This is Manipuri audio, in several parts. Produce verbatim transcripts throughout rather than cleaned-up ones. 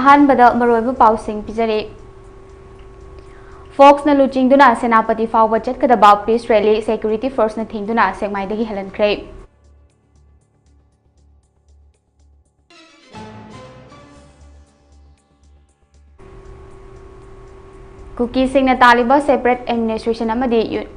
ꯑꯍꯥꯟꯕꯗ ꯃꯔꯨꯑꯣꯏꯕ ꯄꯥꯎꯁꯤꯡ ꯄꯤꯖꯔꯤ꯫ ꯐꯣꯛꯁꯅ ꯂꯨꯆꯤꯡꯗꯨꯅ ꯁꯦꯅꯥꯄꯇꯤ ꯐꯥꯎꯕ ꯆꯠꯀꯗꯕ peace rally security forceꯅ ꯊꯤꯡꯗꯨꯅ ꯁꯦꯛꯃꯥꯏꯗꯒꯤ ꯍꯜꯍꯟꯈ꯭ꯔꯦ꯫ ꯀꯨꯀꯤꯁꯤꯡꯅ ꯇꯥꯜꯂꯤꯕ separate administration ꯑꯃꯗꯤ ꯌꯨ-,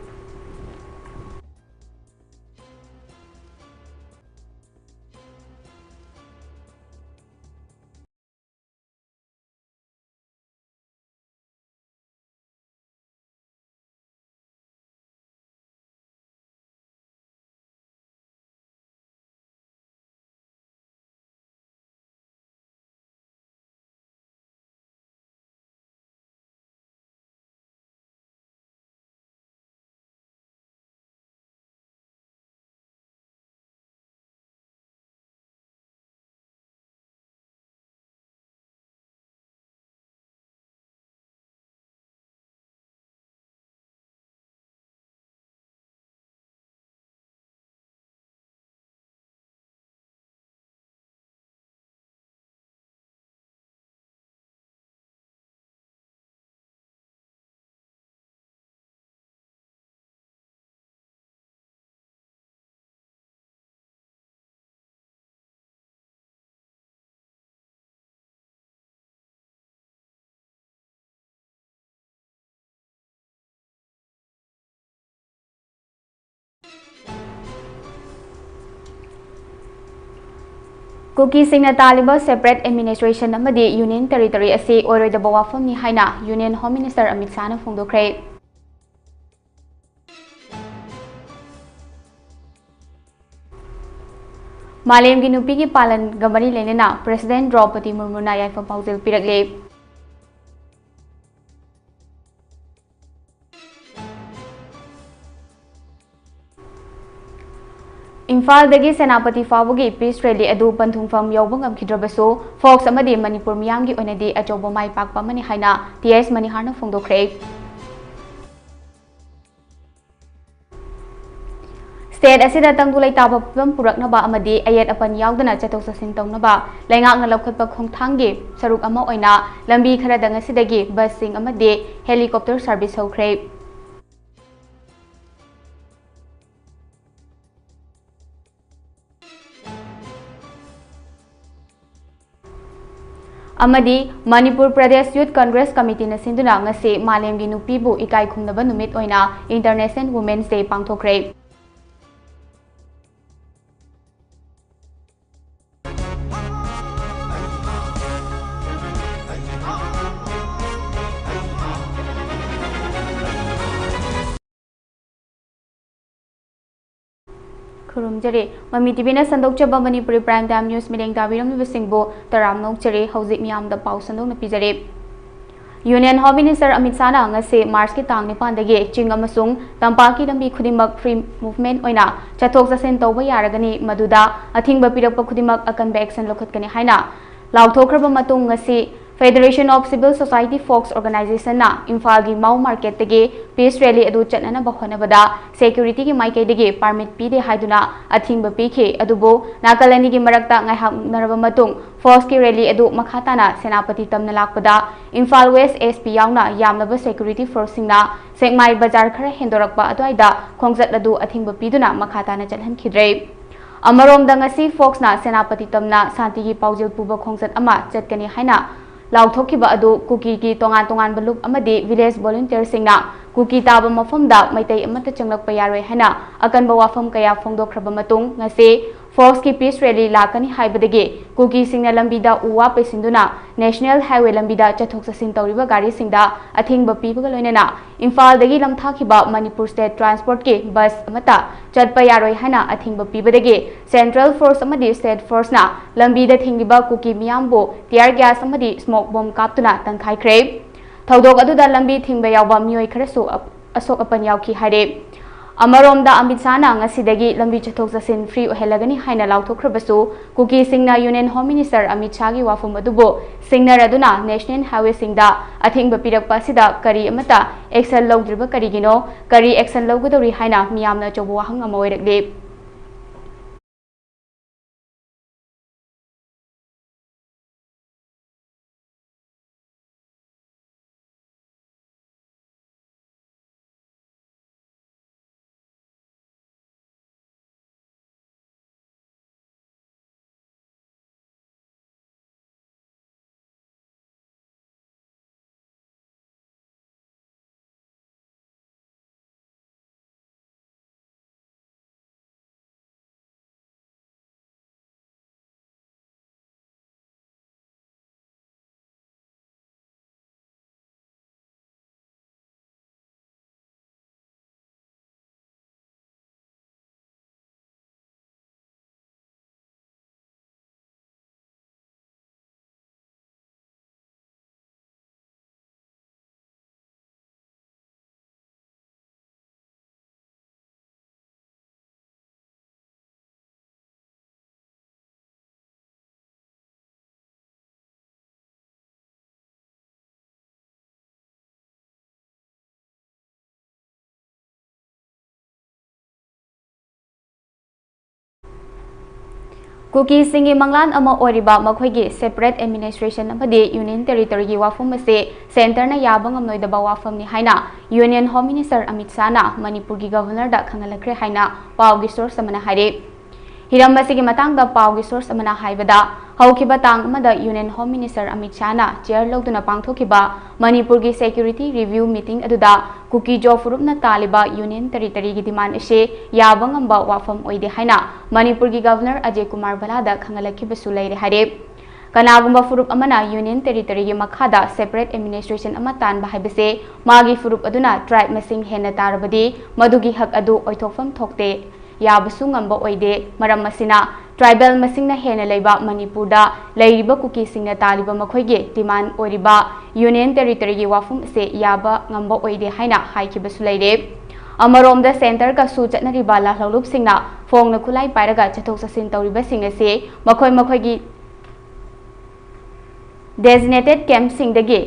ꯀꯨꯀꯤꯁꯤꯡꯅ ꯇꯥꯜꯂꯤꯕ separate administration ꯑꯃꯗꯤ union territory ꯑꯁꯤ ꯑꯣꯏꯔꯣꯏꯗꯕ ꯋꯥꯐꯝꯅꯤ ꯍꯥꯏꯅ Union Home Minister ꯑꯃꯤꯠ ꯁꯥꯍꯅ ꯐꯣꯡꯗꯣꯛꯈ꯭ꯔꯦ꯫ ꯃꯥꯂꯦꯝꯒꯤ ꯅꯨꯄꯤꯒꯤ ꯄꯥꯂꯟꯒ ꯃꯔꯤ ꯂꯩꯅꯅ President ꯗ꯭ꯔꯧꯄꯗꯤ ꯃꯨꯔꯃꯨꯅ ꯌꯥꯏꯐ ꯄꯥꯎꯖꯦꯜ ꯄꯤꯔꯛꯂꯦ꯫ ꯏꯝꯐꯥꯜꯗꯒꯤ ꯁꯦꯅꯥꯄꯇꯤ ꯐꯥꯎꯕꯒꯤ peace rally ꯑꯗꯨ ꯄꯟꯊꯨꯡꯐꯝ ꯌꯧꯕ ꯉꯝꯈꯤꯗ꯭ꯔꯕꯁꯨ, ꯐꯣꯛꯁ ꯑꯃꯗꯤ ꯃꯅꯤꯄꯨꯔ ꯃꯤꯌꯥꯝꯒꯤ ꯑꯣꯏꯅꯗꯤ ꯑꯆꯧꯕ ꯃꯥꯏ ꯄꯥꯛꯄ ꯑꯃꯅꯤ ꯍꯥꯏꯅ ꯇꯤ ꯑꯦꯁ ꯃꯅꯤꯍꯥꯔꯅ ꯐꯣꯡꯗꯣꯛꯈ꯭ꯔꯦ꯫ State ꯑꯁꯤꯗ ꯇꯪꯗꯨ ꯂꯩꯇꯥꯕ ꯐꯤꯕꯝ ꯄꯨꯔꯛꯅꯕ ꯑꯃꯗꯤ ꯑꯌꯦꯠ ꯑꯄꯟ ꯌꯥꯎꯗꯅ ꯆꯠꯊꯣꯛ ꯆꯠꯁꯤꯟ ꯇꯧꯅꯕ ꯂꯩꯉꯥꯛꯅ ꯂꯧꯈꯠꯄ ꯈꯣꯡꯊꯥꯡꯒꯤ ꯁꯔꯨꯛ ꯑꯃ ꯑꯣꯏꯅ ꯂꯝꯕꯤ ꯈꯔꯗ ꯉꯁꯤꯗꯒꯤ ꯕꯁꯁꯤꯡ ꯑꯃꯗꯤ helicopter service ꯍꯧꯈ꯭ꯔꯦ꯫ ꯑꯃꯗꯤ ꯃꯅꯤꯄꯨꯔ ꯄ꯭ꯔꯗꯦꯁ ꯌꯨꯊ ꯀꯪꯒ꯭ꯔꯦꯁ ꯀꯃꯤꯇꯤꯅ ꯁꯤꯟꯗꯨꯅ ꯉꯁꯤ ꯃꯥꯂꯦꯝꯒꯤ ꯅꯨꯄꯤꯕꯨ ꯏꯀꯥꯏ ꯈꯨꯝꯅꯕ ꯅꯨꯃꯤꯠ ꯑꯣꯏꯅ International Women's Day ꯄꯥꯡꯊꯣꯛꯈ꯭ꯔꯦ꯫ ꯈꯨꯔꯨꯝꯖꯔꯤ꯫ ꯃꯃꯤ ꯇꯤꯚꯤꯅ ꯁꯟꯗꯣꯛꯆꯕ ꯃꯅꯤꯄꯨꯔꯤ Prime Time News ꯃꯤꯠꯌꯦꯡ ꯇꯥꯕꯤꯔꯝꯂꯤꯕꯁꯤꯡꯕꯨ ꯇꯔꯥꯝꯅ ꯑꯣꯛꯆꯔꯤ꯫ ꯍꯧꯖꯤꯛ ꯃꯤꯌꯥꯝꯗ ꯄꯥꯎ ꯁꯟꯗꯣꯛꯅ ꯄꯤꯖꯔꯤ꯫ Union Home Minister ꯑꯃꯤꯠ ꯁꯥꯍꯅ ꯉꯁꯤ ꯃꯥꯔꯆꯀꯤ ꯇꯥꯡ ꯅꯤꯄꯥꯟꯗꯒꯤ ꯆꯤꯡ ꯑꯃꯁꯨꯡ ꯇꯝꯄꯥꯛꯀꯤ ꯂꯝꯕꯤ ꯈꯨꯗꯤꯡꯃꯛ free movement ꯑꯣꯏꯅ ꯆꯠꯊꯣꯛ ꯆꯠꯁꯤꯟ ꯇꯧꯕ ꯌꯥꯔꯒꯅꯤ, ꯃꯗꯨꯗ ꯑꯊꯤꯡꯕ ꯄꯤꯔꯛꯄ ꯈꯨꯗꯤꯡꯃꯛ ꯑꯀꯟꯕ action ꯂꯧꯈꯠꯀꯅꯤ ꯍꯥꯏꯅ ꯂꯥꯎꯊꯣꯛꯈ꯭ꯔꯕ ꯃꯇꯨꯡ, ꯉꯁꯤ Federation of Civil Society Folks Organizationꯅ ꯏꯝꯐꯥꯜꯒꯤ ꯃꯥꯎ ꯃꯥꯔꯀꯦꯠꯇꯒꯤ peace rally ꯑꯗꯨ ꯆꯠꯅꯅꯕ ꯍꯣꯠꯅꯕꯗ securityꯒꯤ ꯃꯥꯏꯀꯩꯗꯒꯤ permit ꯄꯤꯗꯦ ꯍꯥꯏꯗꯨꯅ ꯑꯊꯤꯡꯕ ꯄꯤꯈꯤ꯫ ꯑꯗꯨꯕꯨ ꯅꯥꯀꯜ ꯑꯅꯤꯒꯤ ꯃꯔꯛꯇ ꯉꯥꯏꯍꯥꯛ ꯃꯨꯛꯅꯔꯕ ꯃꯇꯨꯡ, folksꯀꯤ rally ꯑꯗꯨ ꯃꯈꯥ ꯇꯥꯅ ꯁꯦꯅꯥꯄꯇꯤ ꯇꯝꯅ ꯂꯥꯛꯄꯗ ꯏꯝꯐꯥꯜ West SP ꯌꯥꯎꯅ ꯌꯥꯝꯂꯕ security forceꯁꯤꯡꯅ ꯁꯦꯛꯃꯥꯏ ꯕꯖꯥꯔ ꯈꯔ ꯍꯦꯟꯗꯣꯔꯛꯄ ꯑꯗꯨꯋꯥꯏꯗ ꯈꯣꯡꯆꯠ ꯑꯗꯨ ꯑꯊꯤꯡꯕ ꯄꯤꯗꯨꯅ ꯃꯈꯥ ꯇꯥꯅ ꯆꯠꯍꯟꯈꯤꯗ꯭ꯔꯦ꯫ ꯑꯃꯔꯣꯝꯗ, ꯉꯁꯤ folksꯅ ꯁꯦꯅꯥꯄꯇꯤ ꯇꯝꯅ ꯁꯥꯟꯇꯤꯒꯤ ꯄꯥꯎꯖꯦꯜ ꯄꯨꯕ ꯈꯣꯡꯆꯠ ꯑꯃ ꯆꯠꯀꯅꯤ ꯍꯥꯏꯅ ꯂꯥꯎꯊꯣꯛꯈꯤꯕ ꯑꯗꯨ ꯀꯨꯀꯤꯒꯤ ꯇꯣꯉꯥꯟ ꯇꯣꯉꯥꯟꯕ ꯂꯨꯞ ꯑꯃꯗꯤ village volunteerꯁꯤꯡꯅ ꯀꯨꯀꯤ ꯇꯥꯕ ꯃꯐꯝꯗ ꯃꯩꯇꯩ ꯑꯃꯠꯇ ꯆꯪꯂꯛꯄ ꯌꯥꯔꯣꯏ ꯍꯥꯏꯅ ꯑꯀꯟꯕ ꯋꯥꯐꯝ ꯀꯌꯥ ꯐꯣꯡꯗꯣꯛꯈ꯭ꯔꯕ ꯃꯇꯨꯡ, ꯉꯁꯤ folksꯀꯤ peace rally ꯂꯥꯛꯀꯅꯤ ꯍꯥꯏꯕꯗꯒꯤ ꯀꯨꯀꯤꯁꯤꯡꯅ ꯂꯝꯕꯤꯗ ꯎ ꯋꯥ ꯄꯩꯁꯤꯟꯗꯨꯅ National Highway ꯂꯝꯕꯤꯗ ꯆꯠꯊꯣꯛ ꯆꯠꯁꯤꯟ ꯇꯧꯔꯤꯕ ꯒꯥꯔꯤꯁꯤꯡꯗ ꯑꯊꯤꯡꯕ ꯄꯤꯕꯒ ꯂꯣꯏꯅꯅ ꯏꯝꯐꯥꯜꯗꯒꯤ ꯂꯝꯊꯥꯈꯤꯕ ꯃꯅꯤꯄꯨꯔ State Transportꯀꯤ bus ꯑꯃꯠꯇ ꯆꯠꯄ ꯌꯥꯔꯣꯏ ꯍꯥꯏꯅ ꯑꯊꯤꯡꯕ ꯄꯤꯕꯗꯒꯤ Central Force ꯑꯃꯗꯤ State Forceꯅ ꯂꯝꯕꯤꯗ ꯊꯤꯡꯂꯤꯕ ꯀꯨꯀꯤ ꯃꯤꯌꯥꯝꯕꯨ tear gas ꯑꯃꯗꯤ smoke bomb ꯀꯥꯞꯇꯨꯅ ꯇꯪꯈꯥꯏꯈ꯭ꯔꯦ꯫ ꯊꯧꯗꯣꯛ ꯑꯗꯨꯗ ꯂꯝꯕꯤ ꯊꯤꯡꯕ ꯌꯥꯎꯕ ꯃꯤꯑꯣꯏ ꯈꯔꯁꯨ ꯑ-, ꯑꯁꯣꯛ ꯑꯄꯟ ꯌꯥꯎꯈꯤ ꯍꯥꯏꯔꯦ꯫ ꯑꯃꯔꯣꯝꯗ, ꯑꯃꯤꯠ ꯁꯥꯍꯅ ꯉꯁꯤꯗꯒꯤ ꯂꯝꯕꯤ ꯆꯠꯊꯣꯛ ꯆꯠꯁꯤꯟ free ꯑꯣꯏꯍꯜꯂꯒꯅꯤ ꯍꯥꯏꯅ ꯂꯥꯎꯊꯣꯛꯈ꯭ꯔꯕꯁꯨ, ꯀꯨꯀꯤꯁꯤꯡꯅ Union Home Minister ꯑꯃꯤꯠ ꯁꯥꯍꯒꯤ ꯋꯥꯐꯝ ꯑꯗꯨꯕꯨ ꯁꯤꯡꯅꯔꯗꯨꯅ national highwayꯁꯤꯡꯗ ꯑꯊꯤꯡꯕ ꯄꯤꯔꯛꯄ ꯑꯁꯤꯗ ꯀꯔꯤ ꯑꯃꯠꯇ action ꯂꯧꯗ꯭ꯔꯤꯕ ꯀꯔꯤꯒꯤꯅꯣ? ꯀꯔꯤ action ꯂꯧꯒꯗꯧꯔꯤ ꯍꯥꯏꯅ ꯃꯤꯌꯥꯝꯅ ꯑꯆꯧꯕ ꯋꯥꯍꯪ ꯑꯃ ꯑꯣꯏꯔꯛꯂꯤ꯫ ꯀꯨꯀꯤꯁꯤꯡꯒꯤ ꯃꯪꯂꯥꯟ ꯑꯃ ꯑꯣꯏꯔꯤꯕ ꯃꯈꯣꯏꯒꯤ separate administration ꯑꯃꯗꯤ Union Territoryꯒꯤ ꯋꯥꯐꯝ ꯑꯁꯤ centreꯅ ꯌꯥꯕ ꯉꯝꯂꯣꯏꯗꯕ ꯋꯥꯐꯝꯅꯤ ꯍꯥꯏꯅ Union Home Minister ꯑꯃꯤꯠ ꯁꯥꯍꯅ ꯃꯅꯤꯄꯨꯔꯒꯤ Governorꯗ ꯈꯪꯍꯜꯂꯛꯈ꯭ꯔꯦ ꯍꯥꯏꯅ ꯄꯥꯎꯒꯤ source ꯑꯃꯅ ꯍꯥꯏꯔꯤ꯫ ꯍꯤꯔꯝ ꯑꯁꯤꯒꯤ ꯃꯇꯥꯡꯗ ꯄꯥꯎꯒꯤ source ꯑꯃꯅ ꯍꯥꯏꯕꯗ, ꯍꯧꯈꯤꯕ ꯇꯥꯡ ꯑꯃꯗ Union Home Minister Amit ꯁꯥꯍꯅ chair ꯂꯧꯗꯨꯅ ꯄꯥꯡꯊꯣꯛꯈꯤꯕ ꯃꯅꯤꯄꯨꯔꯒꯤ security review meeting ꯑꯗꯨꯗ ꯀꯨꯀꯤ-ꯖꯣ ꯐꯨꯔꯨꯞꯅ ꯇꯥꯜꯂꯤꯕ Union Territoryꯒꯤ demand ꯑꯁꯤ ꯌꯥꯕ ꯉꯝꯕ ꯋꯥꯐꯝ ꯑꯣꯏꯗꯦ ꯍꯥꯏꯅ ꯃꯅꯤꯄꯨꯔꯒꯤ Governor ꯑꯖꯌ ꯀꯨꯃꯥꯔ ꯚꯜꯂꯥꯗ ꯈꯪꯍꯜꯂꯛꯈꯤꯕꯁꯨ ꯂꯩꯔꯦ ꯍꯥꯏꯔꯦ꯫ ꯀꯅꯥꯒꯨꯝꯕ ꯐꯨꯔꯨꯞ ꯑꯃꯅ Union Territoryꯒꯤ ꯃꯈꯥꯗ separate administration ꯑꯃ ꯇꯥꯟꯕ ꯍꯥꯏꯕꯁꯦ ꯃꯥꯒꯤ ꯐꯨꯔꯨꯞ ꯑꯗꯨꯅ tribe ꯃꯁꯤꯡ ꯍꯦꯟꯅ ꯇꯥꯔꯕꯗꯤ ꯃꯗꯨꯒꯤ ꯍꯛ ꯑꯗꯨ ꯑꯣꯏꯊꯣꯛꯐꯝ ꯊꯣꯛꯇꯦ꯫ ꯌꯥꯕꯁꯨ ꯉꯝꯕ ꯑꯣꯏꯗꯦ꯫ ꯃꯔꯝ ꯑꯁꯤꯅ, tribal ꯃꯁꯤꯡꯅ ꯍꯦꯟꯅ ꯂꯩꯕ ꯃꯅꯤꯄꯨꯔꯗ ꯂꯩꯔꯤꯕ ꯀꯨꯀꯤꯁꯤꯡꯅ ꯇꯥꯜꯂꯤꯕ ꯃꯈꯣꯏꯒꯤ demand ꯑꯣꯏꯔꯤꯕ Union Territoryꯒꯤ ꯋꯥꯐꯝ ꯑꯁꯤ ꯌꯥꯕ ꯉꯝꯕ ꯑꯣꯏꯗꯦ ꯍꯥꯏꯅ ꯍꯥꯏꯈꯤꯕꯁꯨ ꯂꯩꯔꯦ꯫ ꯑꯃꯔꯣꯝꯗ, centre ꯀꯁꯨ ꯆꯠꯅꯔꯤꯕ ꯂꯥꯜꯍꯧꯂꯨꯞꯁꯤꯡꯅ ꯐꯣꯡꯅ ꯈꯨꯠꯂꯥꯏ ꯄꯥꯏꯔꯒ ꯆꯠꯊꯣꯛ ꯆꯠꯁꯤꯟ ꯇꯧꯔꯤꯕꯁꯤꯡ ꯑꯁꯤ ꯃꯈꯣꯏ ꯃꯈꯣꯏꯒꯤ designated camp ꯁꯤꯡꯗꯒꯤ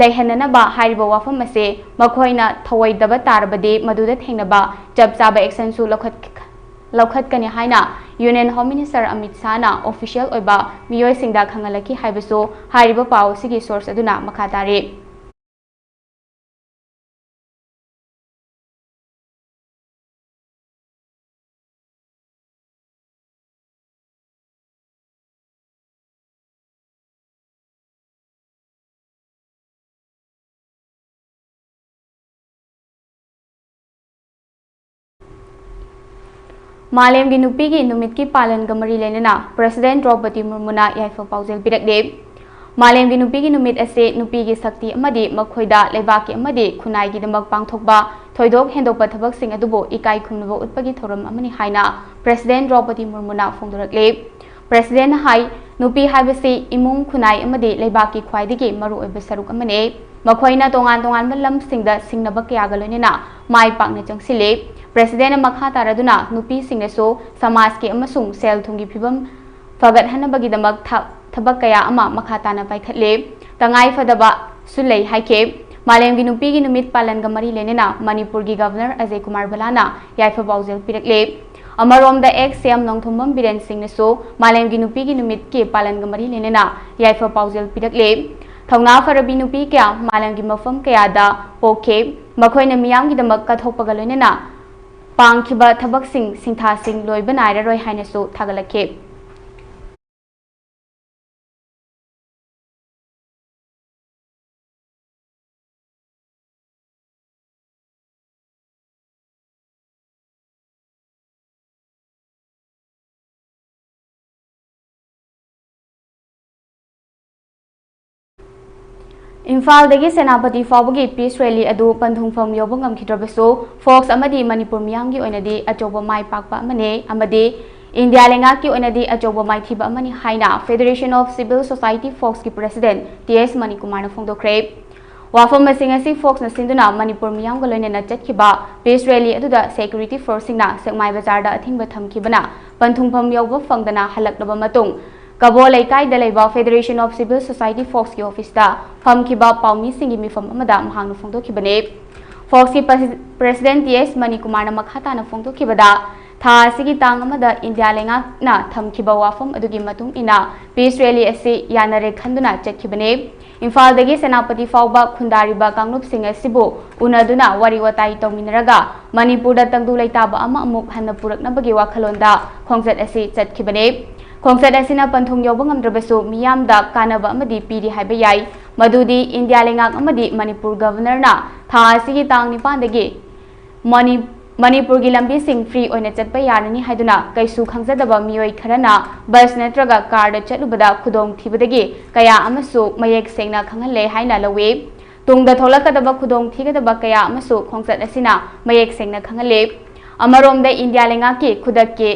ꯂꯩꯍꯟꯅꯅꯕ ꯍꯥꯏꯔꯤꯕ ꯋꯥꯐꯝ ꯑꯁꯤ ꯃꯈꯣꯏꯅ ꯊꯧꯑꯣꯏꯗꯕ ꯇꯥꯔꯕꯗꯤ ꯃꯗꯨꯗ ꯊꯦꯡꯅꯕ ꯆꯞ ꯆꯥꯕ action ꯁꯨ ꯂꯧꯈꯠ-, ꯂꯧꯈꯠꯀꯅꯤ ꯍꯥꯏꯅ Union Home Minister Amit ꯁꯥꯍꯅ official ꯑꯣꯏꯕ ꯃꯤꯑꯣꯏꯁꯤꯡꯗ ꯈꯪꯍꯜꯂꯛꯈꯤ ꯍꯥꯏꯕꯁꯨ ꯍꯥꯏꯔꯤꯕ ꯄꯥꯎ ꯑꯁꯤꯒꯤ source ꯑꯗꯨꯅ ꯃꯈꯥ ꯇꯥꯔꯤ꯫ ꯃꯥꯂꯦꯝꯒꯤ ꯅꯨꯄꯤꯒꯤ ꯅꯨꯃꯤꯠꯀꯤ ꯄꯥꯂꯟꯒ ꯃꯔꯤ ꯂꯩꯅꯅ President ꯗ꯭ꯔꯧꯄꯗꯤ ꯃꯨꯔꯃꯨꯅ ꯌꯥꯏꯐ ꯄꯥꯎꯖꯦꯜ ꯄꯤꯔꯛꯂꯤ꯫ ꯃꯥꯂꯦꯝꯒꯤ ꯅꯨꯄꯤꯒꯤ ꯅꯨꯃꯤꯠ ꯑꯁꯤ ꯅꯨꯄꯤꯒꯤ ꯁꯛꯇꯤ ꯑꯃꯗꯤ ꯃꯈꯣꯏꯗ ꯂꯩꯕꯥꯛꯀꯤ ꯑꯃꯗꯤ ꯈꯨꯟꯅꯥꯏꯒꯤꯗꯃꯛ ꯄꯥꯡꯊꯣꯛꯄ ꯊꯣꯏꯗꯣꯛ ꯍꯦꯟꯗꯣꯛꯄ ꯊꯕꯛꯁꯤꯡ ꯑꯗꯨꯕꯨ ꯏꯀꯥꯏ ꯈꯨꯝꯅꯕ ꯎꯠꯄꯒꯤ ꯊꯧꯔꯝ ꯑꯃꯅꯤ ꯍꯥꯏꯅ President ꯗ꯭ꯔꯧꯄꯗꯤ ꯃꯨꯔꯃꯨꯅ ꯐꯣꯡꯗꯣꯔꯛꯂꯤ꯫ President ꯅ ꯍꯥꯏ, ꯅꯨꯄꯤ ꯍꯥꯏꯕꯁꯤ ꯏꯃꯨꯡ ꯈꯨꯟꯅꯥꯏ ꯑꯃꯗꯤ ꯂꯩꯕꯥꯛꯀꯤ ꯈ꯭ꯋꯥꯏꯗꯒꯤ ꯃꯔꯨꯑꯣꯏꯕ ꯁꯔꯨꯛ ꯑꯃꯅꯤ꯫ ꯃꯈꯣꯏꯅ ꯇꯣꯉꯥꯟ ꯇꯣꯉꯥꯟꯕ ꯂꯝꯁꯤꯡꯗ ꯁꯤꯡꯅꯕ ꯀꯌꯥꯒ ꯂꯣꯏꯅꯅ ꯃꯥꯏ ꯄꯥꯛꯅ ꯆꯪꯁꯤꯜꯂꯤ꯫ President ꯅ ꯃꯈꯥ ꯇꯥꯔꯗꯨꯅ ꯅꯨꯄꯤꯁꯤꯡꯅꯁꯨ ꯁꯃꯥꯖꯀꯤ ꯑꯃꯁꯨꯡ ꯁꯦꯜ ꯊꯨꯝꯒꯤ ꯐꯤꯕꯝ ꯐꯒꯠꯍꯟꯅꯕꯒꯤꯗꯃꯛ ꯊ-, ꯊꯕꯛ ꯀꯌꯥ ꯑꯃ ꯃꯈꯥ ꯇꯥꯅ ꯄꯥꯏꯈꯠꯂꯤ꯫ ꯇꯉꯥꯏ ꯐꯗꯕꯁꯨ ꯂꯩ ꯍꯥꯏꯈꯤ꯫ ꯃꯥꯂꯦꯝꯒꯤ ꯅꯨꯄꯤꯒꯤ ꯅꯨꯃꯤꯠ ꯄꯥꯂꯟꯒ ꯃꯔꯤ ꯂꯩꯅꯅ ꯃꯅꯤꯄꯨꯔꯒꯤ Governor ꯑꯖꯌ ꯀꯨꯃꯥꯔ ꯚꯜꯂꯥꯅ ꯌꯥꯏꯐ ꯄꯥꯎꯖꯦꯜ ꯄꯤꯔꯛꯂꯤ꯫ ꯑꯃꯔꯣꯝꯗ, ex C M Nongthombam Biren ꯁꯤꯡꯅꯁꯨ ꯃꯥꯂꯦꯝꯒꯤ ꯅꯨꯄꯤꯒꯤ ꯅꯨꯃꯤꯠꯀꯤ ꯄꯥꯂꯟꯒ ꯃꯔꯤ ꯂꯩꯅꯅ ꯌꯥꯏꯐ ꯄꯥꯎꯖꯦꯜ ꯄꯤꯔꯛꯂꯤ꯫ ꯊꯧꯅꯥ ꯐꯔꯕꯤ ꯅꯨꯄꯤ ꯀꯌꯥ ꯃꯥꯂꯦꯝꯒꯤ ꯃꯐꯝ ꯀꯌꯥꯗ ꯄꯣꯛꯈꯤ꯫ ꯃꯈꯣꯏꯅ ꯃꯤꯌꯥꯝꯒꯤꯗꯃꯛ ꯀꯠꯊꯣꯛꯄꯒ ꯂꯣꯏꯅꯅ ꯄꯥꯡꯈꯤꯕ ꯊꯕꯛꯁꯤꯡ ꯁꯤꯡꯊꯥꯁꯤꯡ ꯂꯣꯏꯕ ꯅꯥꯏꯔꯔꯣꯏ ꯍꯥꯏꯅꯁꯨ ꯊꯥꯒꯠꯂꯛꯈꯤ꯫ ꯏꯝꯐꯥꯜꯗꯒꯤ ꯁꯦꯅꯥꯄꯇꯤ ꯐꯥꯎꯕꯒꯤ peace rally ꯑꯗꯨ ꯄꯟꯊꯨꯡꯐꯝ ꯌꯧꯕ ꯉꯝꯈꯤꯗ꯭ꯔꯕꯁꯨ, ꯐꯣꯛꯁ ꯑꯃꯗꯤ ꯃꯅꯤꯄꯨꯔ ꯃꯤꯌꯥꯝꯒꯤ ꯑꯣꯏꯅꯗꯤ ꯑꯆꯧꯕ ꯃꯥꯏ ꯄꯥꯛꯄ ꯑꯃꯅꯤ ꯑꯃꯗꯤ ꯏꯟꯗꯤꯌꯥ ꯂꯩꯉꯥꯛꯀꯤ ꯑꯣꯏꯅꯗꯤ ꯑꯆꯧꯕ ꯃꯥꯏꯊꯤꯕ ꯑꯃꯅꯤ ꯍꯥꯏꯅ Federation of Civil Society ꯐꯣꯛꯁꯀꯤ President ꯇꯤ ꯑꯦꯁ ꯃꯅꯤꯀꯨꯃꯥꯔꯅ ꯐꯣꯡꯗꯣꯛꯈ꯭ꯔꯦ꯫ ꯋꯥꯐꯝ ꯑꯁꯤꯡ ꯑꯁꯤ ꯐꯣꯛꯁꯅ ꯁꯤꯟꯗꯨꯅ ꯃꯅꯤꯄꯨꯔ ꯃꯤꯌꯥꯝꯒ ꯂꯣꯏꯅꯅ ꯆꯠꯈꯤꯕ ꯄꯤꯁ ꯔꯦꯂꯤ ꯑꯗꯨꯗ ꯁꯦꯀ꯭ꯌꯨꯔꯤꯇꯤ ꯐꯣꯔꯁꯁꯤꯡꯅ ꯁꯦꯛꯃꯥꯏ ꯕꯖꯥꯔꯗ ꯑꯊꯤꯡꯕ ꯊꯝꯈꯤꯕꯅ ꯄꯟꯊꯨꯡꯐꯝ ꯌꯧꯕ ꯐꯪꯗꯅ ꯍꯜꯂꯛꯂꯕ ꯃꯇꯨꯡ ꯀꯕꯣ ꯂꯩꯀꯥꯏꯗ ꯂꯩꯕ Federation of Civil Society ꯐꯣꯛꯁꯀꯤ ꯑꯣꯐꯤꯁꯇ ꯐꯝꯈꯤꯕ ꯄꯥꯎꯃꯤꯁꯤꯡꯒꯤ ꯃꯤꯐꯝ ꯑꯃꯗ ꯃꯍꯥꯛꯅ ꯐꯣꯡꯗꯣꯛꯈꯤꯕꯅꯤ꯫ ꯐꯣꯛꯁꯀꯤ ꯄ꯭ꯔꯁꯤ-, ꯄ꯭ꯔꯦꯁꯤꯗꯦꯟ ꯇꯤ ꯑꯦꯁ ꯃꯅꯤꯀꯨꯃꯥꯔꯅ ꯃꯈꯥ ꯇꯥꯅ ꯐꯣꯡꯗꯣꯛꯈꯤꯕꯗ, ꯊꯥ ꯑꯁꯤꯒꯤ ꯇꯥꯡ ꯑꯃꯗ ꯏꯟꯗꯤꯌꯥ ꯂꯩꯉꯥꯛꯅ ꯊꯝꯈꯤꯕ ꯋꯥꯐꯝ ꯑꯗꯨꯒꯤ ꯃꯇꯨꯡ ꯏꯟꯅ ꯄꯤꯁ ꯔꯦꯂꯤ ꯑꯁꯤ ꯌꯥꯅꯔꯦ ꯈꯟꯗꯨꯅ ꯆꯠꯈꯤꯕꯅꯤ꯫ ꯏꯝꯐꯥꯜꯗꯒꯤ ꯁꯦꯅꯥꯄꯇꯤ ꯐꯥꯎꯕ ꯈꯨꯟꯗꯥꯔꯤꯕ ꯀꯥꯡꯂꯨꯞꯁꯤꯡ ꯑꯁꯤꯕꯨ ꯎꯅꯗꯨꯅ ꯋꯥꯔꯤ ꯋꯥꯇꯥꯏ ꯇꯧꯃꯤꯟꯅꯔꯒ ꯃꯅꯤꯄꯨꯔꯗ ꯇꯪꯗꯨ ꯂꯩꯇꯥꯕ ꯑꯃ ꯑꯃꯨꯛ ꯍꯟꯅ ꯄꯨꯔꯛꯅꯕꯒꯤ ꯋꯥꯈꯜꯂꯣꯟꯗ ꯈꯣꯡꯆꯠ ꯑꯁꯤ ꯆꯠꯈꯤꯕꯅꯤ꯫ ꯈꯣꯡꯆꯠ ꯑꯁꯤꯅ ꯄꯟꯊꯨꯡ ꯌꯧꯕ ꯉꯝꯗ꯭ꯔꯕꯁꯨ ꯃꯤꯌꯥꯝꯗ ꯀꯥꯟꯅꯕ ꯑꯃꯗꯤ ꯄꯤꯔꯤ ꯍꯥꯏꯕ ꯌꯥꯏ, ꯃꯗꯨꯗꯤ ꯏꯟꯗꯤꯌꯥ ꯂꯩꯉꯥꯛ ꯑꯃꯗꯤ ꯃꯅꯤꯄꯨꯔ ꯒꯚꯔꯅꯔꯅ ꯊꯥ ꯑꯁꯤꯒꯤ ꯇꯥꯡ ꯅꯤꯄꯥꯟꯗꯒꯤ ꯃꯅꯤ-, ꯃꯅꯤꯄꯨꯔꯒꯤ ꯂꯝꯕꯤꯁꯤꯡ ꯐ꯭ꯔꯤ ꯑꯣꯏꯅ ꯆꯠꯄ ꯌꯥꯔꯅꯤ ꯍꯥꯏꯗꯨꯅ ꯀꯩꯁꯨ ꯈꯪꯖꯗꯕ ꯃꯤꯑꯣꯏ ꯈꯔꯅ ꯕꯁ ꯅꯠꯇ꯭ꯔꯒ ꯀꯥꯔꯗ ꯆꯠꯂꯨꯕꯗ ꯈꯨꯗꯣꯡꯊꯤꯕꯗꯒꯤ ꯀꯌꯥ ꯑꯃꯁꯨ ꯃꯌꯦꯛ ꯁꯦꯡꯅ ꯈꯪꯍꯜꯂꯦ ꯍꯥꯏꯅ ꯂꯧꯏ꯫ ꯇꯨꯡꯗ ꯊꯣꯛꯂꯛꯀꯗꯕ ꯈꯨꯗꯣꯡꯊꯤꯒꯗꯕ ꯀꯌꯥ ꯑꯃꯁꯨ ꯈꯣꯡꯆꯠ ꯑꯁꯤꯅ ꯃꯌꯦꯛ ꯁꯦꯡꯅ ꯈꯪꯍꯜꯂꯤ꯫ ꯑꯃꯔꯣꯝꯗ ꯏꯟꯗꯤꯌꯥ ꯂꯩꯉꯥꯛꯀꯤ ꯈꯨꯗꯛꯀꯤ